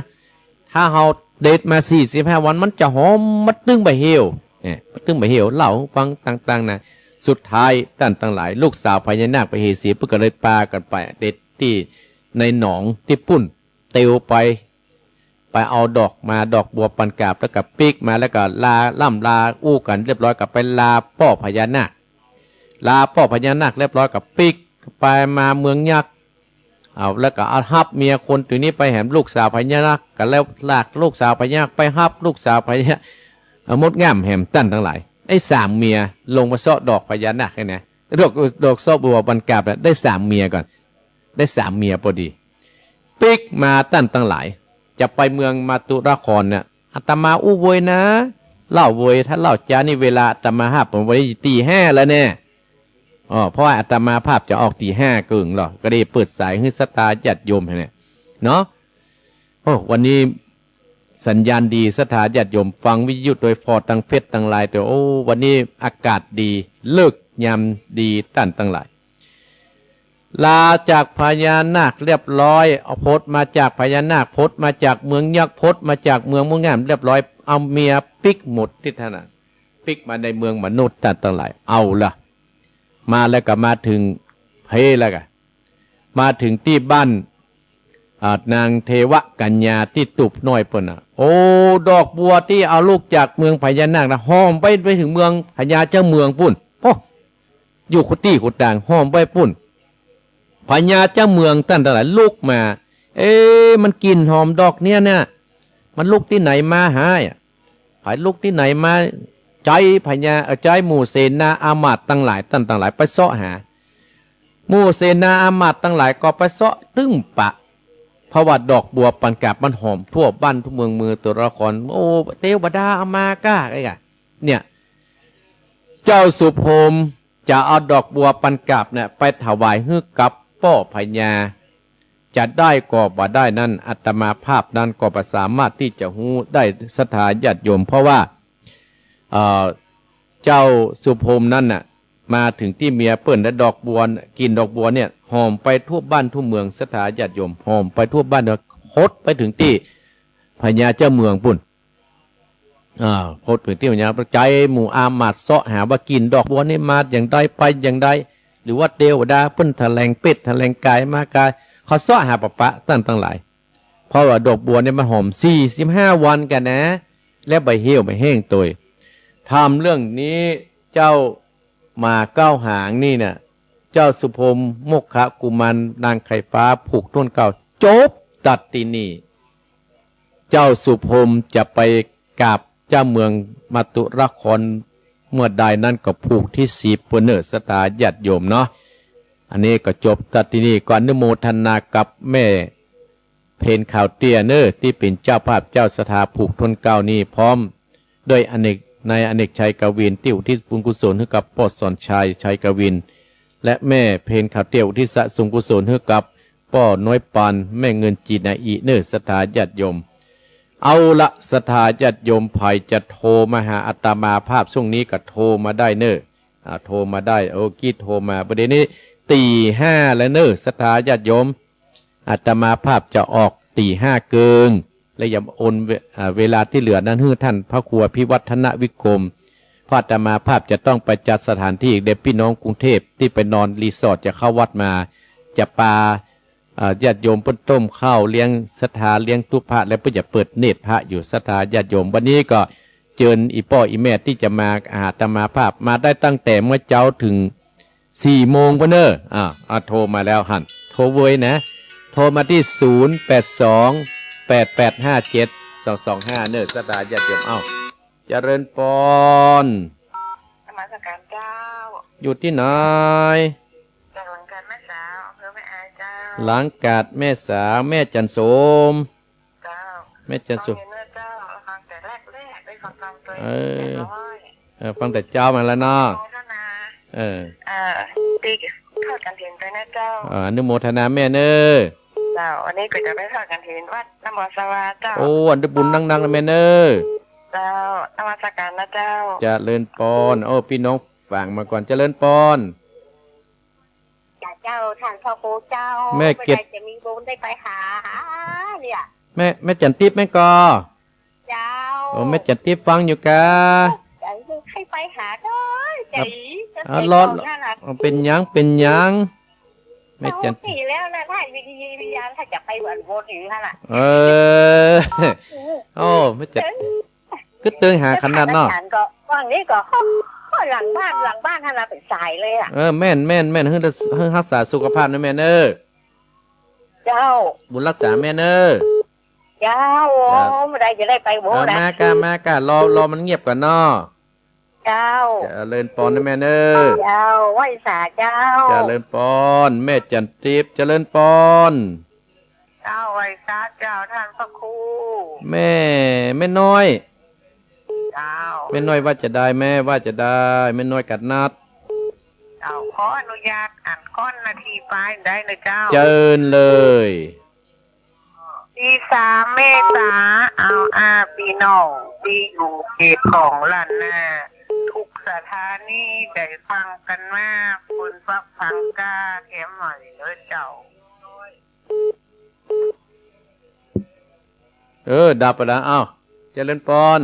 ถ้าเฮาเด็ดมาสี่สิบห้าวัน มันจะหอมมาตึงบ่าเหี่ยว เนี่ย มาตึงบ่าเหี่ยว เล่าหื้อฟังต่างๆ นะ สุดท้ายต้านตังหลาย ลูกสาวพญานาคมเหสี เปิ้นก็เลยปากั๋นไปเด็ดตี้ในหนองตี้ปุ้น เตียวไป ไปเอาดอกมา ดอกบัวปันกาบ แล้วก็ปิ๊กมา แล้วก็ลาล่ำลาอู้กั๋นเรียบร้อย ก็ไปลาป้อพญานาค ลาป้อพญานาคเรียบร้อย ก็ปิ๊กไปมาเมืองยักษ์ เอา แล้วก็เอาฮับเมียคนตี้นี้ไปแหม ลูกสาวพญานาค ก็แล้วลากลูกสาวพญานาคไปฮับลูกสาวพญา เอา มดงามแหม ต้านตังหลาย ไอ้สามเมียลงมาเซาะดอกพญานาคเนี่ยนะ ดอก ดอกเซาะบัวปันกาบน่ะ ได้สามเมียก่อน ได้สามเมียพอดี ปิ๊กมา ต้านตังหลาย จะไปเมืองมัตตุนครเนี่ย อาตมาอู้โวยนะ เล่าโวย ถ้าเล่าจ๋านี่ เวลาอาตมาฮับมันไว้ตีห้าแล้วแน่ อ้อ เพราะว่าอาตมาภาพจะออกตีห้าเกิ่งหรอ ก็ได้เปิดสายหื้อศรัทธาญาติโยมหั้นแหละเนาะ โอ้ วันนี้สัญญาณดี ศรัทธาญาติโยมฟังวิทยุโดยเฉพาะตังเฟซตังไลน์ แต่ โอ้ วันนี้อากาศดี ฤกษ์ยามดี ต้านตังหลาย ลาจากพญานาคเรียบร้อย เอา ป๊นมาจากพญานาค ป๊นมาจากเมืองยักษ์ ป๊นมาจากเมืองมดงามเรียบร้อย เอาเมียปิ๊กหมดตี้หั้นน่ะ ปิ๊กมาในเมืองมนุษย์ ต้านตังหลาย เอาละ มาแล้วก็มาเถิงเพแล้วกา มาเถิงตี้บ้าน อ่า นางเทวกัญญาตี้ตูบน้อยเปิ้นน่ะ โอ้ ดอกบัวตี้เอาลูกจากเมืองพญานาคน่ะ หอมไป ไปเถิงเมืองพญาเจ้าเมืองปุ้น โอ้ อยู่กู้ตี้กู้ตาง หอมไปปุ้น พญาเจ้าเมืองต้านตังหลายลุกมา เอ๊ะ มันกลิ่นหอมดอกเนี่ยเนี่ย มันลุกตี้ไหนมาหาอะ ใผลุกตี้ไหนมา ใจ๊พญา เอ่อ ใจ๊หมู่เสนาอามาตย์ตังหลาย ต้านตังหลายไปเซาะหา หมู่เสนาอามาตย์ตังหลายก็ไปเซาะตึ้งปะ เพราะว่าดอกบัวปันกาบมันหอมทั่วบ้านทั่วเมือง เมืองมัตตุนคร โอ้ เตวดาเอามาก้า ไอ้กะ เนี่ย เจ้าสุพรหมจะเอาดอกบัวปันกาบเนี่ยไปถวายหื้อกับป้อพญา จะได้ก็บ่ได้นั้น อาตมาภาพนั้นก็บ่สามารถตี้จะฮู้ได้ศรัทธาญาติโยม เพราะว่า เอ่อ เจ้าสุพรหมนั้นน่ะ มาเถิงตี้เมียเปิ้นแล้วดอกบัว กลิ่นดอกบัวเนี่ยหอมไปทั่วบ้านทั่วเมือง ศรัทธาญาติโยม หอมไปทั่วบ้านทั่ว หดไปเถิงตี้พญาเจ้าเมืองปุ้น อ่า พอเถิงตี้พญา ใจ๊หมู่อามาตย์เซาะหาว่ากลิ่นดอกบัวนี่มาอย่างใดไปอย่างใด หรือว่าเตวดาเปิ้นแถลงเปรตแถลงก๋ายมาก๋าย เขาเซาะหาปะปะต้านตังหลาย เพราะว่าดอกบัวนี่มันหอมสี่สิบห้าวันกานะ แล้วบ่าเหี่ยวบ่าแห้งตวย ถามเรื่องนี้ เจ้าหมาเก้าหางนี่น่ะ เจ้าสุพรหม โมคคัลลากุมาร นางไข่ฟ้า ผูกต้นเกล้า จบตัดตี้นี่ เจ้าสุพรหมจะไปกราบเจ้าเมืองมัตตุนครเมื่อใดนั้นก็ผูกตี้สิบปุ้นเน่อ ศรัทธาญาติโยมเนาะ อันนี้ก็จบตัดตี้นี่ ก็อนุโมทนากับแม่เพ็ญขาวเตี้ยเน่อ ตี้เป๋นเจ้าภาพเจ้าศรัทธาผูกต้นเกล้านี่ พร้อมด้วยอเนก นายอเนกชัยกวิน ตี้อุทิศบุญกุศลหื้อกับป้อสอนชัย ชัยกวิน และแม่เพ็ญขาวเตี้ย อุทิศส่วนกุศลหื้อกับป้อน้อยปาน แม่เงินจีนาอีเน่อ ศรัทธาญาติโยม เอาละ ศรัทธาญาติโยม ใผจะโทรมาหาอาตมาภาพช่วงนี้ก็โทรมาได้เน่อ อ่า โทรมาได้ โอ้ กี้โทรมา ประเดี๋ยวนี้ตีห้าแล้วเน่อ ศรัทธาญาติโยม อาตมาภาพจะออกตีห้าเกิ่ง และยำโอนเว- อ่า เวลาตี้เหลือนั้นหื้อท่านพระครูอภิวัฒนวิกรม เพราะอาตมาภาพจะต้องไปจัดสถานที่อีก เดี๋ยวปี้น้องกรุงเทพตี้ไปนอนรีสอร์ทจะเข้าวัดมา จะปา อ่า ญาติโยมเปิ้นต้มข้าวเลี้ยงศรัทธา เลี้ยงตุ๊พระ และเปิ้นจะเปิดเนตรพระอยู่ ศรัทธาญาติโยม วันนี้ก็เจิญอี่ป้ออี่แม่ตี้จะมาหาอาตมาภาพ มาได้ตั้งแต่เมื่อเจ๊าเถิง สี่โมงปู้นเน่อ อ่า อ่า โทรมาแล้วหั้น โทรเวยนะ โทรมาตี้ ศูนย์ แปด สอง แปด แปด ห้า เจ็ด สอง สอง ห้า เน่อ ศรัทธาญาติโยม เอ้า เจริญปอน นมัสการเจ้า อยู่ตี้ไหน จากหลังกาดแม่สาว อำเภอแม่อายเจ้า หลังกาดแม่สาว แม่จันโสม เจ้า แม่จันสุ ฟังอยู่เน่อเจ้า ฟังแต่แรกๆ ได้ฟังตอนตัวเอง เออ เจ็ดร้อย เออ ฟังแต่เจ๊ามาแล้วเนาะ อนุโมทนา เออ เอ่อ ตี้ทอดกฐินไปนะเจ้า อ่า อนุโมทนาแม่เน่อ เจ้า วันนี้ก็จะไปทอดกฐินวัดน้ำบ่อสวาเจ้า โอ้ อันได้บุญนักๆ นะแม่เน่อ เจ้า นมัสการนะเจ้า เจริญปอน โอ้ ปี้น้องฝากมาก่อน เจริญปอน จ้าเจ้า ท่านพระครูเจ้า แม่เกต เมื่อใดจะมีบุญได้ไปหาเนี่ย แม่ แม่จันติ๊บแม่นก่อ เจ้า โอ้ แม่จันติ๊บฟังอยู่กา อยากให้ไปหาด้วย ใจ อ่ะ ใจ อ่ะ รอ ร้อนน่ะนะ เป๋นหยัง เป๋นหยัง แม่จัน สองปีแล้วนะ ท่านวิทยาวิทยา ถ้าจะไปวันโบสถ์อยู่นั่นน่ะ เออ โอ้ แม่จัน เออ กึ๊ดเติงหาขนาดเนาะ สถานการณ์ก็ ว่างนี้ก็ หลังบ้าน หลังบ้านหั้นน่ะเป๋นสายเลยอะ เออ แม่น แม่น แม่น หื้อ หื้อฮักษาสุขภาพนะแม่เน่อ เจ้า บุญฮักษาแม่เน่อ เจ้า ครับ เมื่อใดจะได้ไปโบสถ์นะ เอา มากา มากา รอ รอมันเงียบก่อนเนาะ เจ้า เจริญปอนนะแม่เน่อ เจ้า ไหว้สาเจ้า เจริญปอน แม่จันติ๊บ เจริญปอน เจ้า ไหว้สาเจ้า ท่านพระครู แม่ แม่น้อย เจ้า แม่น้อยว่าจะใด แม่ว่าจะใด แม่น้อยกัดนัด เจ้า ขออนุญาตอ่านก้อนนาทีปายได้นะเจ้า เจิญเลย ตี้สามเมษา เอาอาปี้น้องตี้อยู่เขตของล้านนา ทุกสถานีได้ฟังกั๋นมา คนฟักฟังกาแถมหน่อยเน่อเจ้า เออ ดับไปแล้ว เอ้า เจริญปอน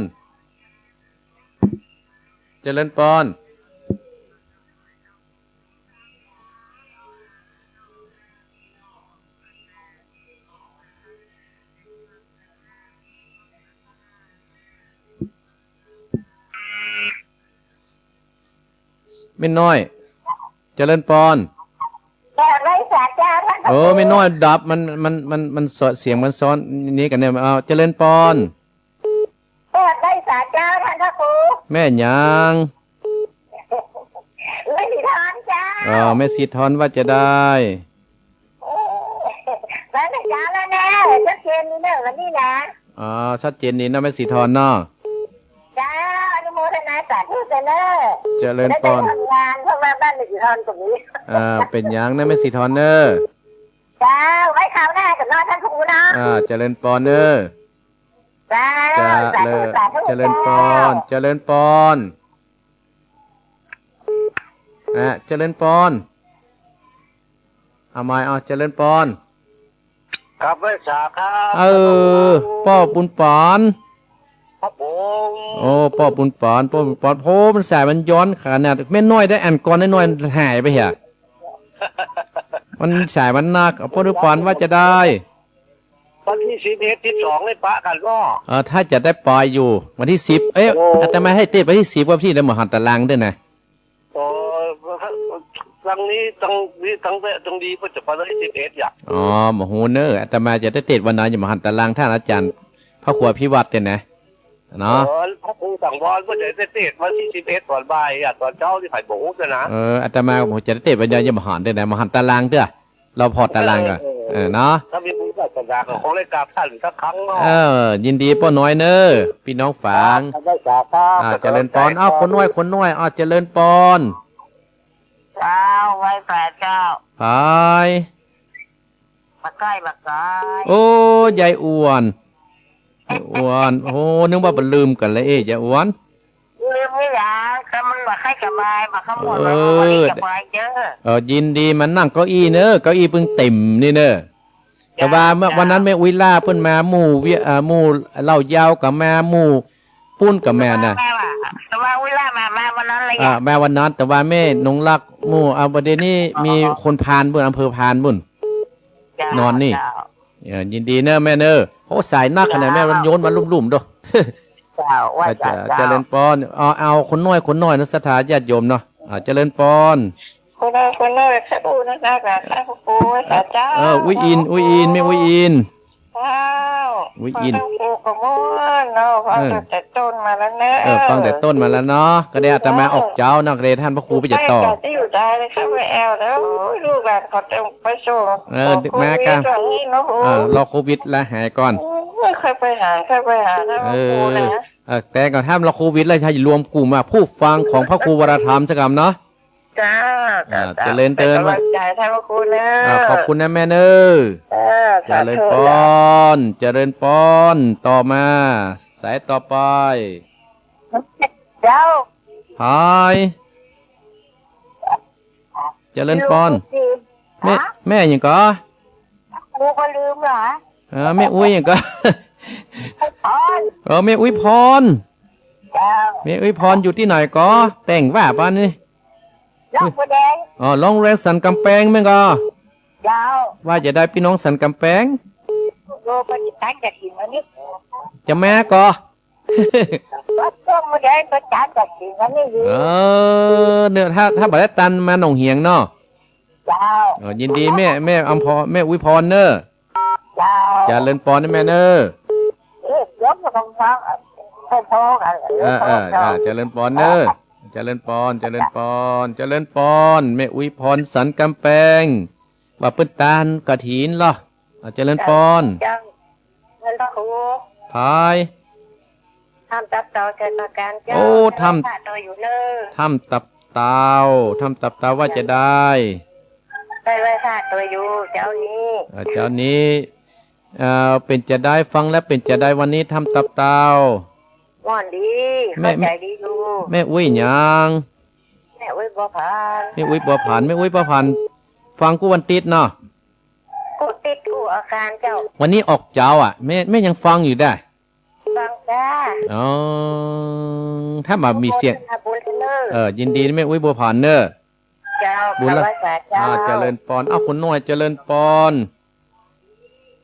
เจริญปอน แม่น้อย เจริญปอน เปิดไว้สาเจ้าท่านพระครู เออ แม่น้อยดับ มัน มัน มัน มัน เสียงมันซ้อนนี้กั๋นเนี่ย เอา เจริญปอน เปิดไว้สาเจ้าท่านพระครู แม่หยัง แม่สีทอนเจ้า อ๋อ แม่สีทอนว่าจะใด เออ มาแต่เจ๊าแล้วนะ ชัดเจนดีเน่อวันนี้นะ อ๋อ ชัดเจนดีเนาะ แม่สีทอนเนาะ เจ้า อนุโมทนาสาธุเจ้าเน่อ เจริญปอน จะได้ทำงาน เพราะว่าบ้านแม่สีทอนก็มี อ่า เป๋นหยังนะแม่สีทอนเน่อ เจ้า ไว้คราวหน้ากั๋นเนาะท่านครูเนาะ อ่า เจริญปอนเน่อ เจ้า เจริญ สาธุ สาธุ เจริญปอน เจ้า เจริญปอน อ่ะ เจริญปอน เอาใหม่ เอา เจริญปอน ครับ ไหว้สาครับ เออ ป้อบุญปอน ครับผม โอ้ ป้อบุญปอน ป้อบุญปอน โอ้ มันสายมันย้อนขนาด แม่น้อยได้อ่านก่อน น้อยๆ หายไปเหีย มันสายมันหนัก เอา ป้อบุญปอนว่าจะใด วันตี้สิบเอ็ด สิบสอง ได้ปะกั๋นเนาะ เออ ถ้าจะได้ไปอยู่ วันตี้สิบ เอ๊ะ โอ้ อาตมาหื้อเตศน์วันตี้สิบ ว่าตี้ได้บ่หันตารางด้วยนะ อ๋อ ตังนี้ ตังนี้ ตังแต่ ตังดี เปิ้นจะไปวันตี้สิบเอ็ด อย่าง อ๋อ บ่ฮู้เน่อ อาตมาจะได้เตศน์วันไหน ยังบ่หันตารางท่านอาจารย์พระครูอภิวัฒน์เนี่ยนะ เนาะ เออ พระครูสังวร เปิ้นจะได้เตศน์วันตี้สิบเอ็ด ตอนบ่ายอะ ตอนเจ๊าตี้ใผบ่ฮู้เตื้อนะ เออ อาตมาก็บ่ฮู้จะได้เตศน์วันใด ยังบ่หันเตื้อนะ บ่หันตารางเตื้อ รอผ่อตารางก่อน เออ เออ เออ เนาะ ถ้ามีบุญวาสนาก็คงได้กราบท่านสักครั้งเนาะ เออ ยินดีป้อน้อยเน่อ ปี้น้องฝาง ครับ ไหว้สาครับ อ่า เจริญปอน เอ้า คนน้อย คนน้อย อ้าว เจริญปอน เจ เจ้า ไหว้พระเจ้า ไป บ่ใก้ บ่ใก้ โอ้ ยายอ้วน ยายอ้วน โอ้ นึกว่าบ่ลืมกั๋นแล้ว เอ๊ะ ยายอ้วน ลืมไม่ได้ ก็มันบ่ใค่สบาย บ่ค่ำหมด เออ บ่ค่อยสบายเจ้อ เออ ยินดี มานั่งเก้าอี้เน่อ เก้าอี้เปิ้งเต็มนี่เน่อ แต่ว่าเมื่อ เจ้า วันนั้นแม่อุ๊ยล่าเปิ้นมา หมู่เวีย เอ่อ หมู่เหล้ายาวก็มา หมู่ปู๊นก็มานะ มา มา มา แต่ว่าอุ๊ยล่ามา มาวันนั้นเลย อ่า มาวันนั้น แต่ว่าแม่นงรัก หมู่ อ่า บ่าเดี่ยวนี้ อ๋อ มีคนพานปู๊น อำเภอพานปู๊น เจ้า นอนนี่ เจ้า เออ ยินดีเน่อแม่เน่อ โอ้ สายนักขนาด เจ้า แม่มันโยนมาลุ่มๆ ดู เจ้า ว่า อ่า เจ้า เจ้า เจ้า เจริญปอน เอา เอาคนน้อย คนน้อยเนาะ ศรัทธาญาติโยมเนาะ อ่า เจริญปอน คนน้อย คนน้อย สักอู้นะ นะ นะ นะ พระครู เจ้า เออ อุ๊ยอิน อุ๊ยอิน แม่อุ๊ยอิน เจ้า อุ๊ยอิน ฟังพระครูก็ม่วนเนาะ ฟัง เออ ตั้งแต่ต้นมาแล้วเนอะ เออ ฟังแต่ต้นมาแล้วเนาะ ก็ได้อาตมาออกเจ้าเนาะ ก็ได้ต้านพระครูไปจะต่อ ไปอยู่ได้เลยค่ะ ไปแอวแล้ว โอ้ย ลูกหลานเขาจะไปส่ง เออ ขอโควิด มาค่ะ ก่อนนี่เนาะ เออ รอโควิดละหายก่อน โอ้ย ค่อยไปหา ค่อยไปหา เออ พระครูนะ เออ แต่ก่อนถ้ารอโควิดแล้วจะรวมกลุ่มอ่ะ ผู้ฟังของพระครูวรธรรมสักกำเนาะ จ้า อ่า จ้า เจริญ เจริญ เป็นกำลังใจให้พระครูเนอะ อ่า ขอบคุณนะแม่เนอะ เออ เจริญปอน สาธุ เจริญปอน ต่อมา สายต่อไป เจ้า หาย เจริญปอน ลืมทุกที แม่ ฮะ แม่หยังก่อ ครูก็ลืมเหรอ เออ แม่อุ๊ยหยังก่อ พร เออ แม่อุ๊ยพร เจ้า แม่อุ๊ยพรอยู่ตี้ไหนก่อ แต่งว่าปานนี้ หลวงปู่แดง อ๋อ โรงเรียนสันกำแปงแม่นก่อ เจ้า ว่าจะได้ปี้น้องสันกำแปง โยมไปตันกฐินวันนี้ จะมาก่อ ก็ช่วงเมื่อใดก็ตันกฐินวันนี้อยู่ เออ เนี่ย ถ้า ถ้าบ่ได้ตันมาหนองเหียงเนาะ เจ้า เออ ยินดีแม่ แม่อำพร แม่อุ๊ยพรเนอะ เจ้า เจริญปอนนะแม่เนอะ เออ เดี๋ยวมันก็ฟัง พอๆ กัน เออ เออ เออ เจริญปอนเนอะ เจริญปอน เจริญปอน เจริญปอน แม่อุ๊ยพรสันกำแปง ว่าเปิ้นตันกฐินเหรอ อ่ะ เจริญปอน เจ้า เจ้า เจริญพระครู พาย ถ้ำตับเต่าเกิดอาการเจ้า โอ้ ถ้ำ ไหว้พระโตอยู่เนอะ ถ้ำตับเต่า ถ้ำตับเต่าว่าจะได้ ได้ไหว้พระโตอยู่เจ้านี้ อ่า เจ้านี้ เอ่อ เป๋นจะใดฟังแล้วเป๋นจะใดวันนี้ถ้ำตับเต่า ม่วนดี แม่ เข้าใจ๋ดีอยู่ แม่อุ๊ยหยัง แม่อุ๊ยบัวผัน แม่อุ๊ยบัวผัน แม่อุ๊ยบัวผัน ฟังกู้วันติ๊ดเนาะ กู้ติ๊ดกู้อาการเจ้า วันนี้ออกเจ๊าอ่ะ แม่ แม่ยังฟังอยู่ได้ ฟังจ้า อ๋อ ถ้ามามีเสียง โมทนาบุญเนอะ เออ ยินดีแม่อุ๊ยบัวผันเนอะ เจ้า บุญละ ถวายสาเจ้า อ่า เจริญปอน เอ้า คนน้อยเจริญปอน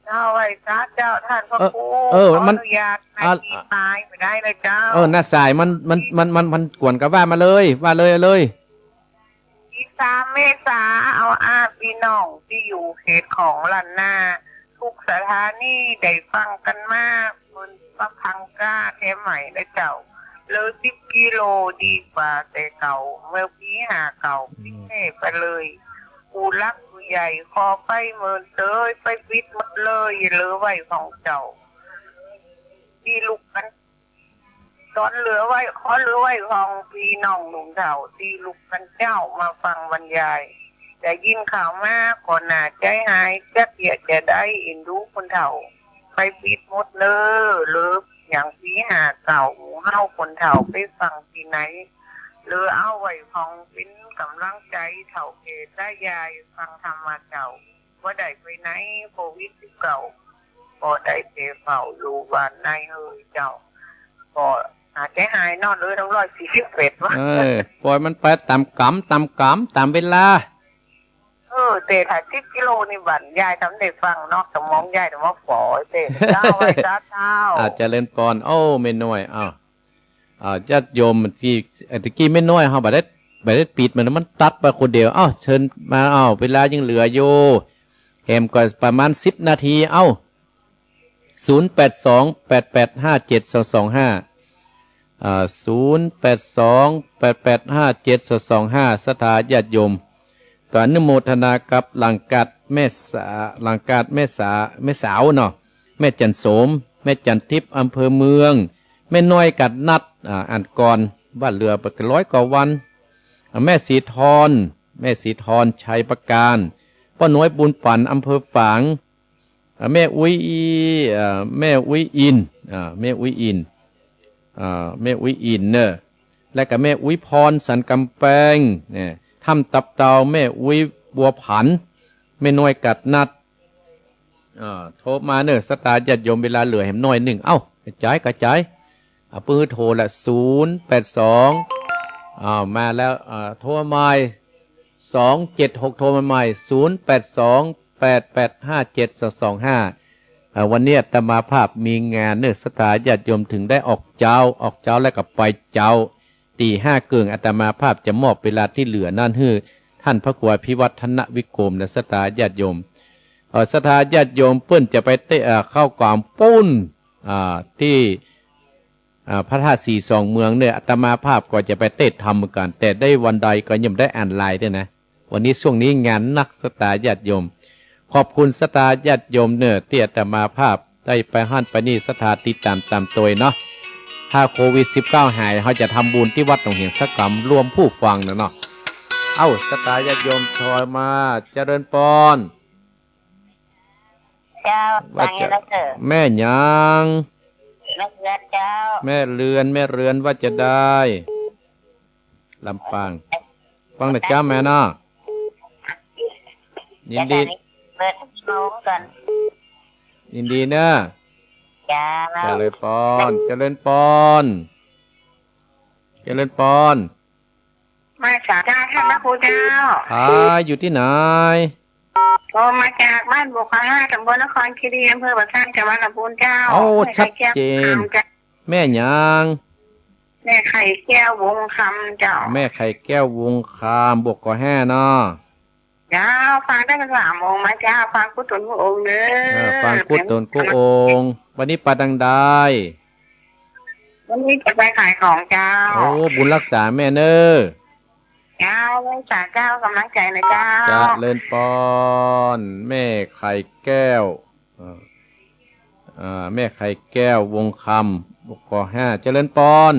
เจ้า ไหว้สาเจ้า ท่านพระครู เออ เออ ขออนุญาต มัน อ่า นาทีตายบ่ได้เลยเจ้า เออ หน้าสายมัน มัน มัน มัน มันกวนก็ว่ามาเลย ว่าเลย เอาเลย ตี้สามเมษา เอาอาปี้น้องตี้อยู่เขตของล้านนา กู้สถานีได้ฟังกั๋นมา เปิ้นปรับปรุงก้าแถมใหม่นะเจ้า เหลือสิบกิโลดีกว่าแต่เก่า เมื่อปี๋ห้าเก้า อืม ปิดแห้ไปเลย กู้หลักกู้ใหญ่ขอไปเมินเตย ไปปิดหมดเลย เหลือไว้ของเจ้า ตี้ลุกกั๋น ต๋อนเหลือไว้ ขอเหลือไว้ของปี้น้องหนุ่มเฒ่า ตี้ลุกกั๋นเจ๊ามาฟังบรรยาย ได้ยินข่าวมาก็หน้าใจ๋หาย จักเยียะจะได้เอ็นดูคนเฒ่า ไปปิดหมดเน้อ เหลืออย่างปี๋ห้าเก้า หมู่เฮาคนเฒ่าไปฟังตี้ไหน เหลือเอาไว้ของเป๋นก๋ำลังใจ๋เฒ่าแก่ต๋ายายฟังธรรมะเจ้า บ่ได้ไปไหน โควิดสิบเก้า ก็ได้แต่เฝ้าอยู่บ้านในเฮือนเจ้า ก็หน้าใจ๋หายเนาะ เหลือตั้งร้อยสี่สิบเอ็ดวะ เออ ปล่อยมันไปต๋ามกรรม ต๋ามกรรม ต๋ามเวลา เออ แต่ถ้าสิบกิโลนี่บั่นยายทำได้ฟังเนาะ สมองยายแต่ว่าฝอยเต้น เจ้า ไหว้สาเจ้า อ่า เจริญปอน โอ้ แม่น้อย อ้าว อ่า ญาติโยมตี้ เอ่อ ตะกี้แม่น้อยเฮาบ่ได้ บ่ได้ปิดมัน มันตัดไปคนเดียว อ้าว เชิญมา อ้าว เวลายังเหลืออยู่ แหมก็ประมาณสิบนาที เอ้า ศูนย์แปดสอง แปดแปดห้า เจ็ดสองสองห้า อ่า ศูนย์แปดสอง แปดแปดห้า เจ็ดสองสองห้า ศรัทธาญาติโยม ก็อนุโมทนากับหลานกาดแม่สา หลานกาดแม่สา แม่สาวเนาะ แม่จันโสม แม่จันทิพย์ อำเภอเมือง แม่น้อยกาดนัด อ่า อ่านก่อน บ้านเหลือไปร้อยกว่าวัน อ่า แม่ศรีทร แม่ศรีธร ชัยประการ ป้อน้อย บุญปั๋น อำเภอฝาง อ่า แม่อุ๊ย อ่า แม่อุ๊ยอิน อ่า แม่อุ๊ยอิน อ่า แม่อุ๊ยอินเน่อ และก็แม่อุ๊ยพร สันก๋ำแปง เนี่ย ถ้ำตับเต่า แม่อุ๊ยบัวผัน แม่น้อยกัดนัด อ่า โทรมาเน่อ ศรัทธาญาติโยม เวลาเหลือแหมน้อยนึ่ง เอ้า กระจาย กระจาย อ่า ปื้อโทรละ ศูนย์แปดสอง อ่า มาแล้ว อ่า โทรมาใหม่ สองเจ็ดหก โทรมาใหม่ ศูนย์แปดสอง แปดแปดห้าเจ็ดสองสองห้า อ่า วันนี้อาตมาภาพมีงานเน่อ ศรัทธาญาติโยม ถึงได้ออกเจ๊า ออกเจ๊าแล้วก็ไปเจ๊า ตีห้าเกิ่ง อาตมาภาพจะมอบเวลาตี้เหลือนั้นหื้อท่านพระครูอภิวัฒนวิกรมนะ ศรัทธาญาติโยม เอ่อ ศรัทธาญาติโยมเปิ้นจะไปเตะ เอ่อ เข้ากราบปู๊น อ่า ตี้ อ่า พระธาตุสีสองเมืองเนี่ย อาตมาภาพก็จะไปเตะธรรมเหมือนกั๋น แต่ได้วันใดก็ยังบ่ได้อ่านไลน์ด้วยนะ วันนี้ช่วงนี้งานหนัก ศรัทธาญาติโยม ขอบคุณศรัทธาญาติโยมเน่อ ตี้อาตมาภาพได้ไปหั้นไปนี่ ศรัทธาติดต๋ามต๋ามตวยเนาะ ถ้าโควิดสิบเก้าหาย เฮาจะทำบุญตี้วัดหนองเหียงสักก๋ำ รวมผู้ฟังนะเนาะ เอ้า ศรัทธาญาติโยมโทรมา เจริญปอน เจ้า ว่าจะ ว่าไงล่ะเจ้า แม่หยัง แม่เรือนเจ้า แม่เรือน แม่เรือน ว่าจะใด ลำปาง ฟังนะเจ้าแม่เนาะ ยินดี เปิดลงก่อน ยินดีเนอะ เจ้า เจริญปอน เจริญปอน เจริญปอน มาจากท่านพระครูเจ้า อ่า อยู่ตี้ไหน โทรมาจากบ้านบวกขาวห้า ตำบลนครคีรี อำเภอปากช่อง จังหวัดลำพูนเจ้า โอ้ แม่ไข่แก้ว ชัดเจน วงคำเจ้า แม่หยัง แม่ไข่แก้ว วงคำเจ้า แม่ไข่แก้ว วงคำ บวกขาวห้าเนาะ เจ้า ฟังได้สามองค์มาเจ้า ฟังกู้ตนกู้องค์เน่อ เออ ฟังกู้ตนกู้องค์ วันนี้ไปตางใด วันนี้จะไปขายของเจ้า โอ้ บุญรักษาแม่เน่อ เจ้า รักษาเจ้า กำลังใจ๋นะเจ้า เจริญปอน แม่ไข่แก้ว อ่า อ่า แม่ไข่แก้ว วงคำ บวกขาวห้า เจริญปอน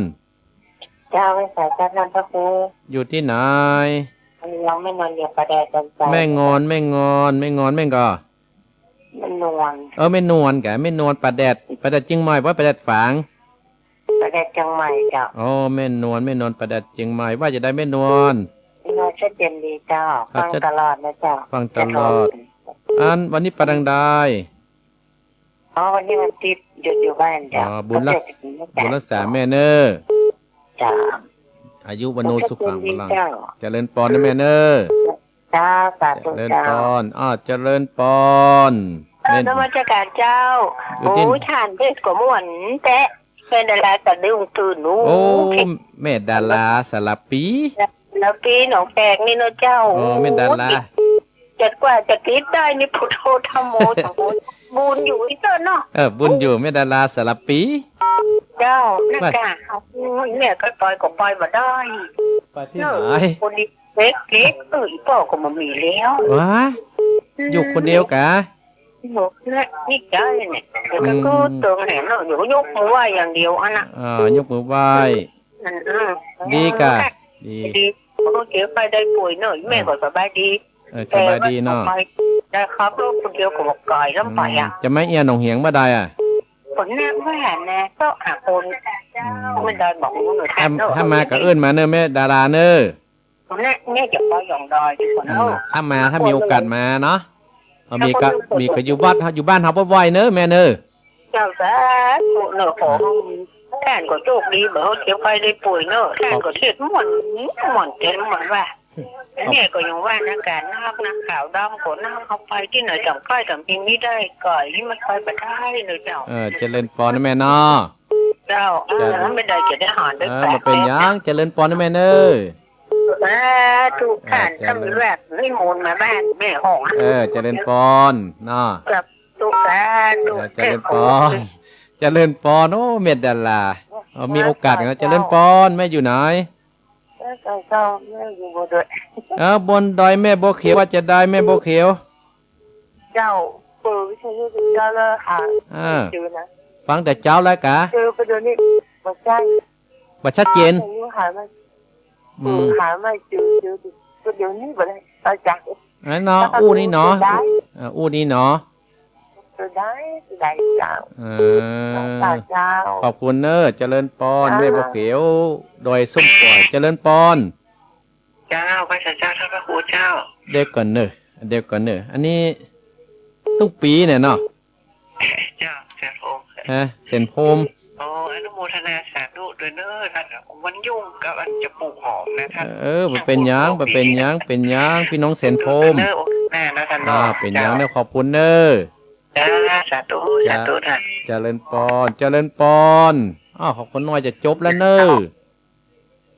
เจ้า รักษาเจ้า ท่านพระครู อยู่ตี้ไหน ยังไม่นอน อยู่ป่าแดดจันทร์ แม่งอน แม่งอน แม่งอน แม่งก็ แม่นวล เออ แม่นวลกะ แม่นวลป่าแดด ป่าแดดเจียงใหม่ ว่าป่าแดดฝาง ป่าแดดเจียงใหม่เจ้า อ๋อ แม่นวล แม่นวลป่าแดดเจียงใหม่ ว่าจะใดแม่นวล แม่นวลชัดเจนดีเจ้า ครับ ฟังตลอดนะเจ้า ฟังตลอด อันวันนี้ไปตางใด อ๋อ วันนี้วันอาทิตย์ หยุดอยู่บ้านเจ้า อ๋อ บุญรัก ก็เกิดอย่างนี้นะเจ้า บุญรักษาแม่เน่อ เจ้า อายุวัณโณสุขังพลัง เจ้า เจริญปอนนะแม่เน่อ เจ้า สาธุ เจริญปอน เจ้า อ้าว เจริญปอน เออ แม่น นมัสการเจ้า อยู่ตี้ โอ้ย ท่านเทศน์ก็ม่วนแต๊ แม่ดาราสะดุ้งตื่น โอ้ โอ้ แม่ดาราสารปี สารปีหนองแปกนี่เนาะเจ้า โอ้ แม่ดารา จัดกว่าจะติดได้นี่ พุทโธธัมโมสังโฆ บุญอยู่ตี้เต้าเนาะ เออ บุญอยู่ แม่ดาราสารปี เจ้า นั่นกะ ว่า แม่ก็ปล่อยก็ปล่อยบ่ได้ ไปตี้ไหน คนนี้เล็กๆ เออ อีป้อก็บ่มีแล้ว ว้า อืม อยู่คนเดียวกะ บอกเนี่ย นี่ใจเนี่ย เดี๋ยวก็ อืม กู้ตนแหมเนาะ เดี๋ยวก็ยกมือไหว้อย่างเดียวอันน่ะ อ่า ยกมือไหว้ อืม อืม ดีกะ ดี ดี โอเค ไปได้ป่วยเนาะ แม่ก็สบายดี เออ สบายดีเนาะ แต่ว่าไปได้ขับรถคนเดียวก็บ่ไกล ลำไปอ่ะ อืม จะมาเอี้ยหนองเหียงบ่ได้อ่ะ คนแน่ว่าแน่ ก็หาคน อืม ไม่ได้บอกหนู ถ้า ถ้ามาก็เอิ้นมาเน่อ แม่ดาราเน่อ แม่ แม่จะไปหนองดอยดีกว่าเนาะ อืม ถ้ามา ถ้ามีโอกาสมาเนาะ เอา มีก็ ถ้าคน มีก็อยู่วัด อยู่บ้านเฮาบ่อยๆ เน่อแม่เน่อ เจ้า สาธุเนาะ ขอ อืม ท่านก็โชคดี บ่เจ็บไข้ได้ป่วยเนาะ ท่านก็เทศน์ม่วน ม่วนเจ๋งม่วนว่า ขอบ แม่ก็ยังว่านักการนัก นักข่าวดำก็นัก เอาไปตี้ไหนต่างใกล้ต่างจริงนี่ได้ ก็ยิ่งไม่ค่อยไปได้เลยเจ้า เออ เจริญปอนนะแม่เนาะ เจ้า เออ เจริญ ไม่ได้จะได้หอนได้ เออ แปด บ่เป๋นหยัง เจริญปอนนะแม่เน่อ สาธุ เออ ท่าน เจริญ ท่านแรกนิมนต์มาบ้านแม่ห้อง เออ เจริญปอนเนาะ สาธุ สาธุ เออ เจริญปอน เจริญปอน โอ้ แม่ดารา เอา มีโอกาสกันเนาะ เจริญปอน แม่อยู่ไหน เออ เจ้า แม่อยู่บนดอย เออ บนดอยแม่บัวเขียว ว่าจะใดแม่บัวเขียว เจ้า เปิดวิทยุดูเจ้าแล้วหา อ่า ไม่เจอนะ ฟังแต่เจ๊าแล้วกะ เจอไปเดี๋ยวนี้ บ่ใจ้ บ่ชัดเจน หาไม่ อืม หาไม่เจอ เจอ เดี๋ยวนี้บ่ได้ อาจารย์ อันเนาะ อู้นี่เนาะ เสียดาย เออ อู้นี่เนาะ เสียดาย เสียดายเจ้า เออ เจ้า ขอบคุณเน้อ เจริญปอน เจ้า แม่บัวเขียว ดอยส้มป่อย เจริญปอน เจ้า พระเจ้า ท่านพระครูเจ้า เดี๋ยวก่อนเน้อ เดี๋ยวก่อนเน้อ อันนี้ ตุ้งปี๋เนี่ยเนาะ เจ้า เสียนโพม ฮะ เสียนโพม โอ้ อนุโมทนาสาธุด้วยเน้อท่าน มันยุ่งกับอันจะปลูกหอมนะท่าน เออ บ่เป๋นหยัง บ่เป๋นหยัง เป๋นหยัง ปี้น้องเสียนโพม เน้อ โอ้ แน่นะท่านเนาะ อ่า เป๋นหยังเน้อ เจ้า ขอบคุณเน้อ เจ้า สาธุ เจ้า สาธุท่าน เจริญปอน เจริญปอน อ้าว ขอบคุณน้อย จะจบแล้วเน้อ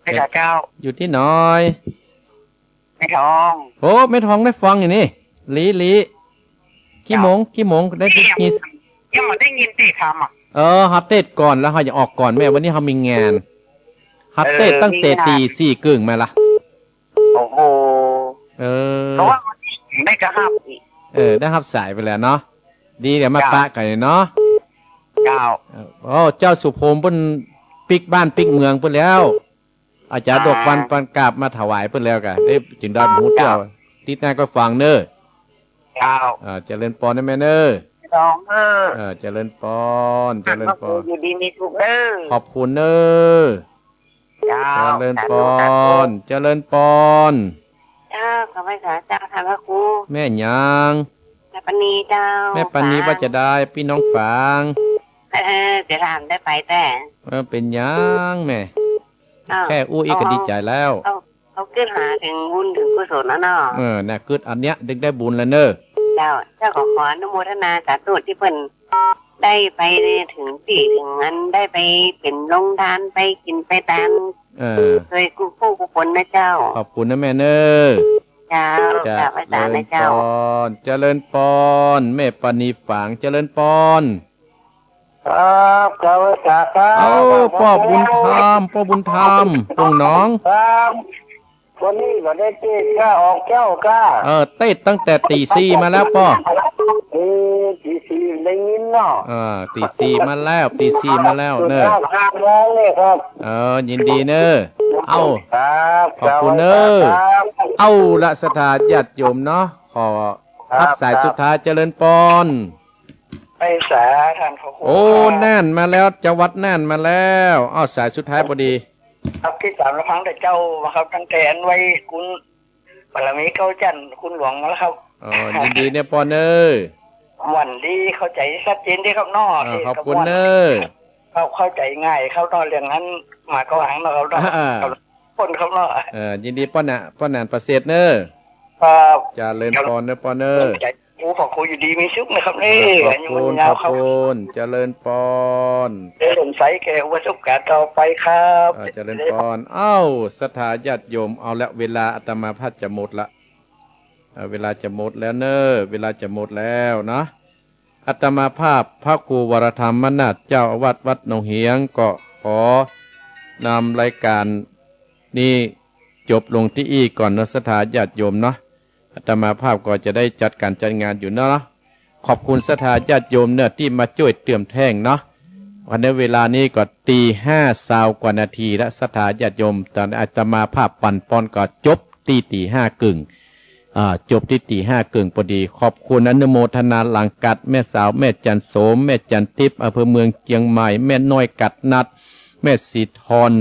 พระเจ้า อยู่ตี้ไหน แม่ทอง โอ้ แม่ทองได้ฟังอยู่นี่ หลี หลี กี่โมง เจ้า กี่โมง ได้ยิน ยังบ่ได้ยินตี้ทำอ่ะ เออ เฮาเตสน์ก่อน แล้วเฮาจะออกก่อนแม่ วันนี้เฮามีงาน เฮาเตสน์ เออ ตั้งแต่ มีงาน ตีสี่เกิ่งมาละ โอ้โห เออ เพราะว่าได้กระหับอีก เออ ได้ฮับสายไปแล้วเนาะ ดี เดี๋ยวมา เจ้า ปะกั๋นเนาะ เจ้า เออ โอ้ เจ้าสุโพมเปิ้นปิ๊กบ้านปิ๊กเมืองเปิ้นแล้ว อาจ๋ารย์ เจ้า ดวกวันปันกราบมาถวายเปิ้นแล้วก่ะ ได้จึงได้หมูเตี้ยว เจ้า ติ๊ดหน้าก็ฟังเน้อ เจ้า อ่า เจริญปอนนะแม่เน้อ สองเน้อ เออ เจริญปอน เจริญปอน อยู่ดีมีสุขเน้อ ขอบคุณเน้อ เจ้า เจริญปอน สาธุ สาธุ เจริญปอน เจ้า ขอไหว้สาเจ้า ท่านพระครู แม่หยัง แม่ปานีเจ้า แม่ปานี ฝาง ว่าจะได้ปี้น้องฝาง เออ เดี๋ยวหลานได้ไปแต่ เออ เป๋นหยังแม่ อ้าว แค่อู้อี้ก็ดีใจ๋แล้ว เขา เขากึ๊ดหาเถิงบุญเถิงกุศลแล้วเนาะ เออ น่ะ กึ๊ดอันเนี้ย เถิงได้บุญแล้วเน้อ เจ้า เจ้าก็ขออนุโมทนาสาธุตี้เปิ้นได้ไปเถิงตี้เถิงอัน ได้ไปเป๋นโฮงตาน ไปกิ๋นไปตาน เออ โดยกู้ผู้กู้คนนะเจ้า ขอบคุณนะแม่เน้อ เจ้า เจ้า เจ้า ไหว้สานะเจ้า เจริญปอน เจริญปอน แม่ปานีฝาง เจริญปอน ครับ กราบไหว้สาครับ เอ้า ป้อบุญธรรม ป้อบุญธรรม ป่งหนอง ครับ วันนี้ก็ได้เตสน์ก้า ออกเจ๊าก้า เออ เตสน์ตั้งแต่ตีสี่มาแล้วป้อ เออ ตีสี่ได้ยินเนาะ เออ ตีสี่มาแล้ว ตีสี่มาแล้วเน้อ ห้าโมงนี่ครับ เออ ยินดีเน้อ เอ้า ครับ ขอบคุณเน้อ ครับ เอ้าละ ศรัทธาญาติโยมเนาะ ขอ ครับ ฮับสายสุดท้าย เจริญปอน ไหว้สาท่านพระครู โอ้ น่านมาแล้ว จังหวัดน่านมาแล้ว อ้าว สายสุดท้ายพอดี ครับ ติดต๋ามรับฟังแต่เจ๊ามาครับ ตั้งแต่อันไหว้คุณบารมีเก้าจันทร์ คุณหลวงมาแล้วครับ อ๋อ ยินดีเน้อปอนเน้อ ม่วนดี เข้าใจ๋ชัดเจนดีครับเนาะ อ่า ขอบคุณเน้อ ครับ เข้าใจ๋ง่ายครับเนาะ เรื่องอันมาเก๊าหังเนาะครับเนาะ อ่า ครับ คนครับเนาะ เออ ยินดีป้อหนาน ป้อหนานประเสริฐเน้อ ครับ เจริญปอนเน้อปอนเน้อ ขอบคุณ โอ้ ขอบคุณ อยู่ดีมีสุขนะครับ เออ นี่ ขอบคุณ อายุยืนยาวครับ ขอบคุณ เจริญปอน เออ สงสัยแก่อุบาสกกาต่อไปครับ เออ เจริญปอน เอ้า ศรัทธาญาติโยม เอาละ เวลาอาตมาภาพจะหมดละ เอ่อ เวลาจะหมดแล้วเน้อ เวลาจะหมดแล้วนะ อาตมาภาพพระครูวรธรรมนาถเจ้าอาวาสวัดหนองเหียง ก็ขอนำรายการนี้จบลงตี้อี้ก่อนเนาะ ศรัทธาญาติโยมเนาะ อาตมาภาพก็จะได้จัดก๋านจัดงานอยู่เนาะ ขอบคุณศรัทธาญาติโยมเน้อตี้มาจ้วยเติมแท่งเนาะ วันนี้เวลานี้ก็ตีห้าซาวกว่านาทีละ ศรัทธาญาติโยม ต๋อนอาตมาภาพปั๋นปอนก็จบตี้ตีห้าเกิ่ง อ่า จบตี้ตีห้าเกิ่งพอดี ขอบคุณอนุโมทนาหลังกัด แม่สาว แม่จันโสม แม่จันทิพย์ อำเภอเมืองเจียงใหม่ แม่น้อยกัดนัด แม่สีทร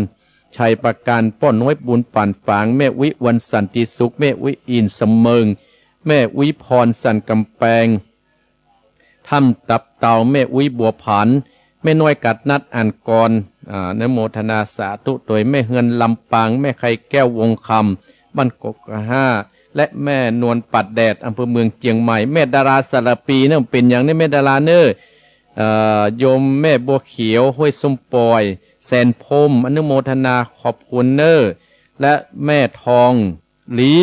ชัยประการ ป้อน้อยบุญป่านฝาง แม่อุ๊ยวันสันติสุข แม่อุ๊ยอินทร์สำเมิง แม่อุ๊ยพรสันกำแปง ถ้ำตับเต่า แม่อุ๊ยบัวผัน แม่น้อยกัดนัด อ่านกร อ่า อนุโมทนาสาธุโตย แม่เฮือนลำปาง แม่ไข่แก้ววงคำ บ้านกกห้า และแม่นวลปัดแดด อำเภอเมืองเจียงใหม่ แม่ดาราสารภีเนาะ เป๋นอย่างนี้แม่ดาราเน้อ เอ่อ โยมแม่บัวเขียว ห้วยส้มป่อย แสนพรหม อนุโมทนาขอบคุณเน้อ และแม่ทอง ลี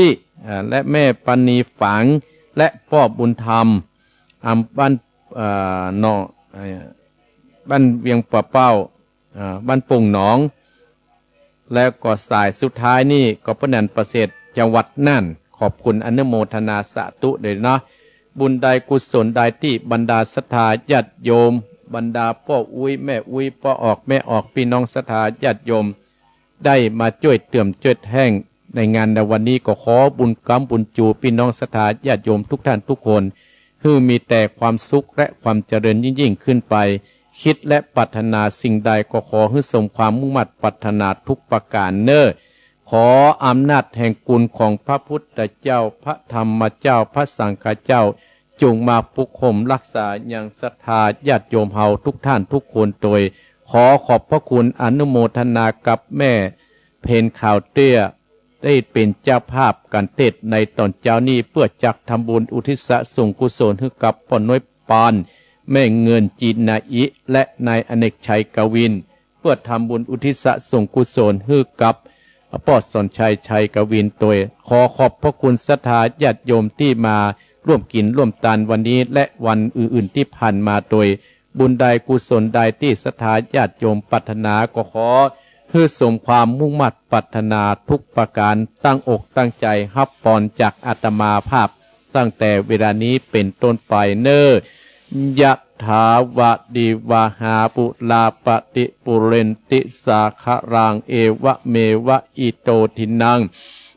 อ่า และแม่ปานีฝาง และป้อบุญธรรม อ่า บ้าน อ่า เนาะ อ่า บ้านเวียงป่าเป้า อ่า บ้านป่งหนอง แล้วก็สายสุดท้ายนี่ก็ป้อหนานประเสริฐ จังหวัดน่าน ขอบคุณอนุโมทนาสาธุโตยเนาะ บุญใดกุศลใดตี้บรรดาศรัทธาญาติโยม บรรดาป้ออุ๊ยแม่อุ๊ย ป้อออกแม่ออก ปี้น้องศรัทธาญาติโยม ได้มาจ้วยเติมจ้วยแท่ง ในงานในวันนี้ก็ขอบุญกำบุญจูปี้น้องศรัทธาญาติโยมทุกท่านทุกคน หื้อมีแต่ความสุขและความเจริญยิ่งๆ ขึ้นไป คิดและปรารถนาสิ่งใดก็ขอหื้อสมความมุ่งมั่นปรารถนาทุกประการเน่อ ขออำนาจแห่งคุณของพระพุทธเจ้า พระธรรมเจ้า พระสังฆเจ้า จงมาปกคลุมรักษายังศรัทธาญาติโยมเฮาทุกท่านทุกคนโดย ขอขอบพระคุณอนุโมทนากับแม่เพ็ญขาวเตี้ย ได้เป๋นเจ้าภาพก๋านเตสน์ในต๋อนเจ๊านี้ เปื้อจักทำบุญอุทิศส่งกุศลหื้อกับป้อน้อยปาน แม่เงินจีนาอิ และนายอเนกชัยกวิน เปื้อทำบุญอุทิศส่งกุศลหื้อกับป้อสอนชัยชัยกวินโดย ขอขอบพระคุณศรัทธาญาติโยมตี้มาร่วมกิ๋นร่วมตานวันนี้ และวันอื่นๆ ตี้ผ่านมาโดย บุญใดกุศลใดตี้ศรัทธาญาติโยมปรารถนาก็ขอหื้อสมความมุ่งมั่นปรารถนาทุกประการ ตั้งอกตั้งใจ๋ฮับปอนจากอาตมาภาพ ตั้งแต่เวลานี้เป๋นต้นไปเน่อ ยะถาวะริวะหาปุราปะริปุเรนติสาคะรัง เอวะเมวะอิโตทินัง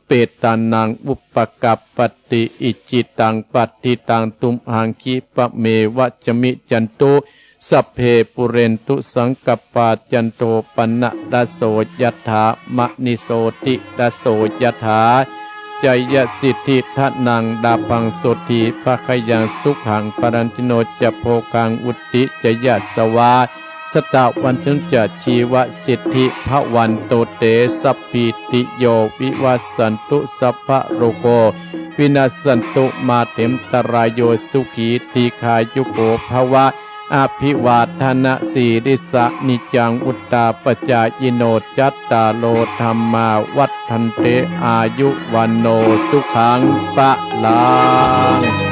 เปตานังอุปกัปปติ อิจิตังปัตติตังตุมหังคิปะเมวะสะมิจฉันตุ สัพเพปุเรนตุสังกัปปา จันโทปะนะระโสยะถา มะณิโชติระโสยะถา จายะสิทธิธนังลาภังโสติภะคะยังสุขังพลัง ทิโนจะโภคังวุตติจะยะสะวา สะตะวันตุจะชีวะสิทธิภะวันตุเต สัพพีติโยวิวัสสันตุ สัพพะโรโควินัสสันตุ มาเตมตะรายโย สุขีทีคายุโกภะวะ อภิวาทนะสีลิสสะ นิจจังวุตตาปะจายิโน จัตตาโรธัมมาวัฏฏันติ อายุวัณโณสุขังพะลัง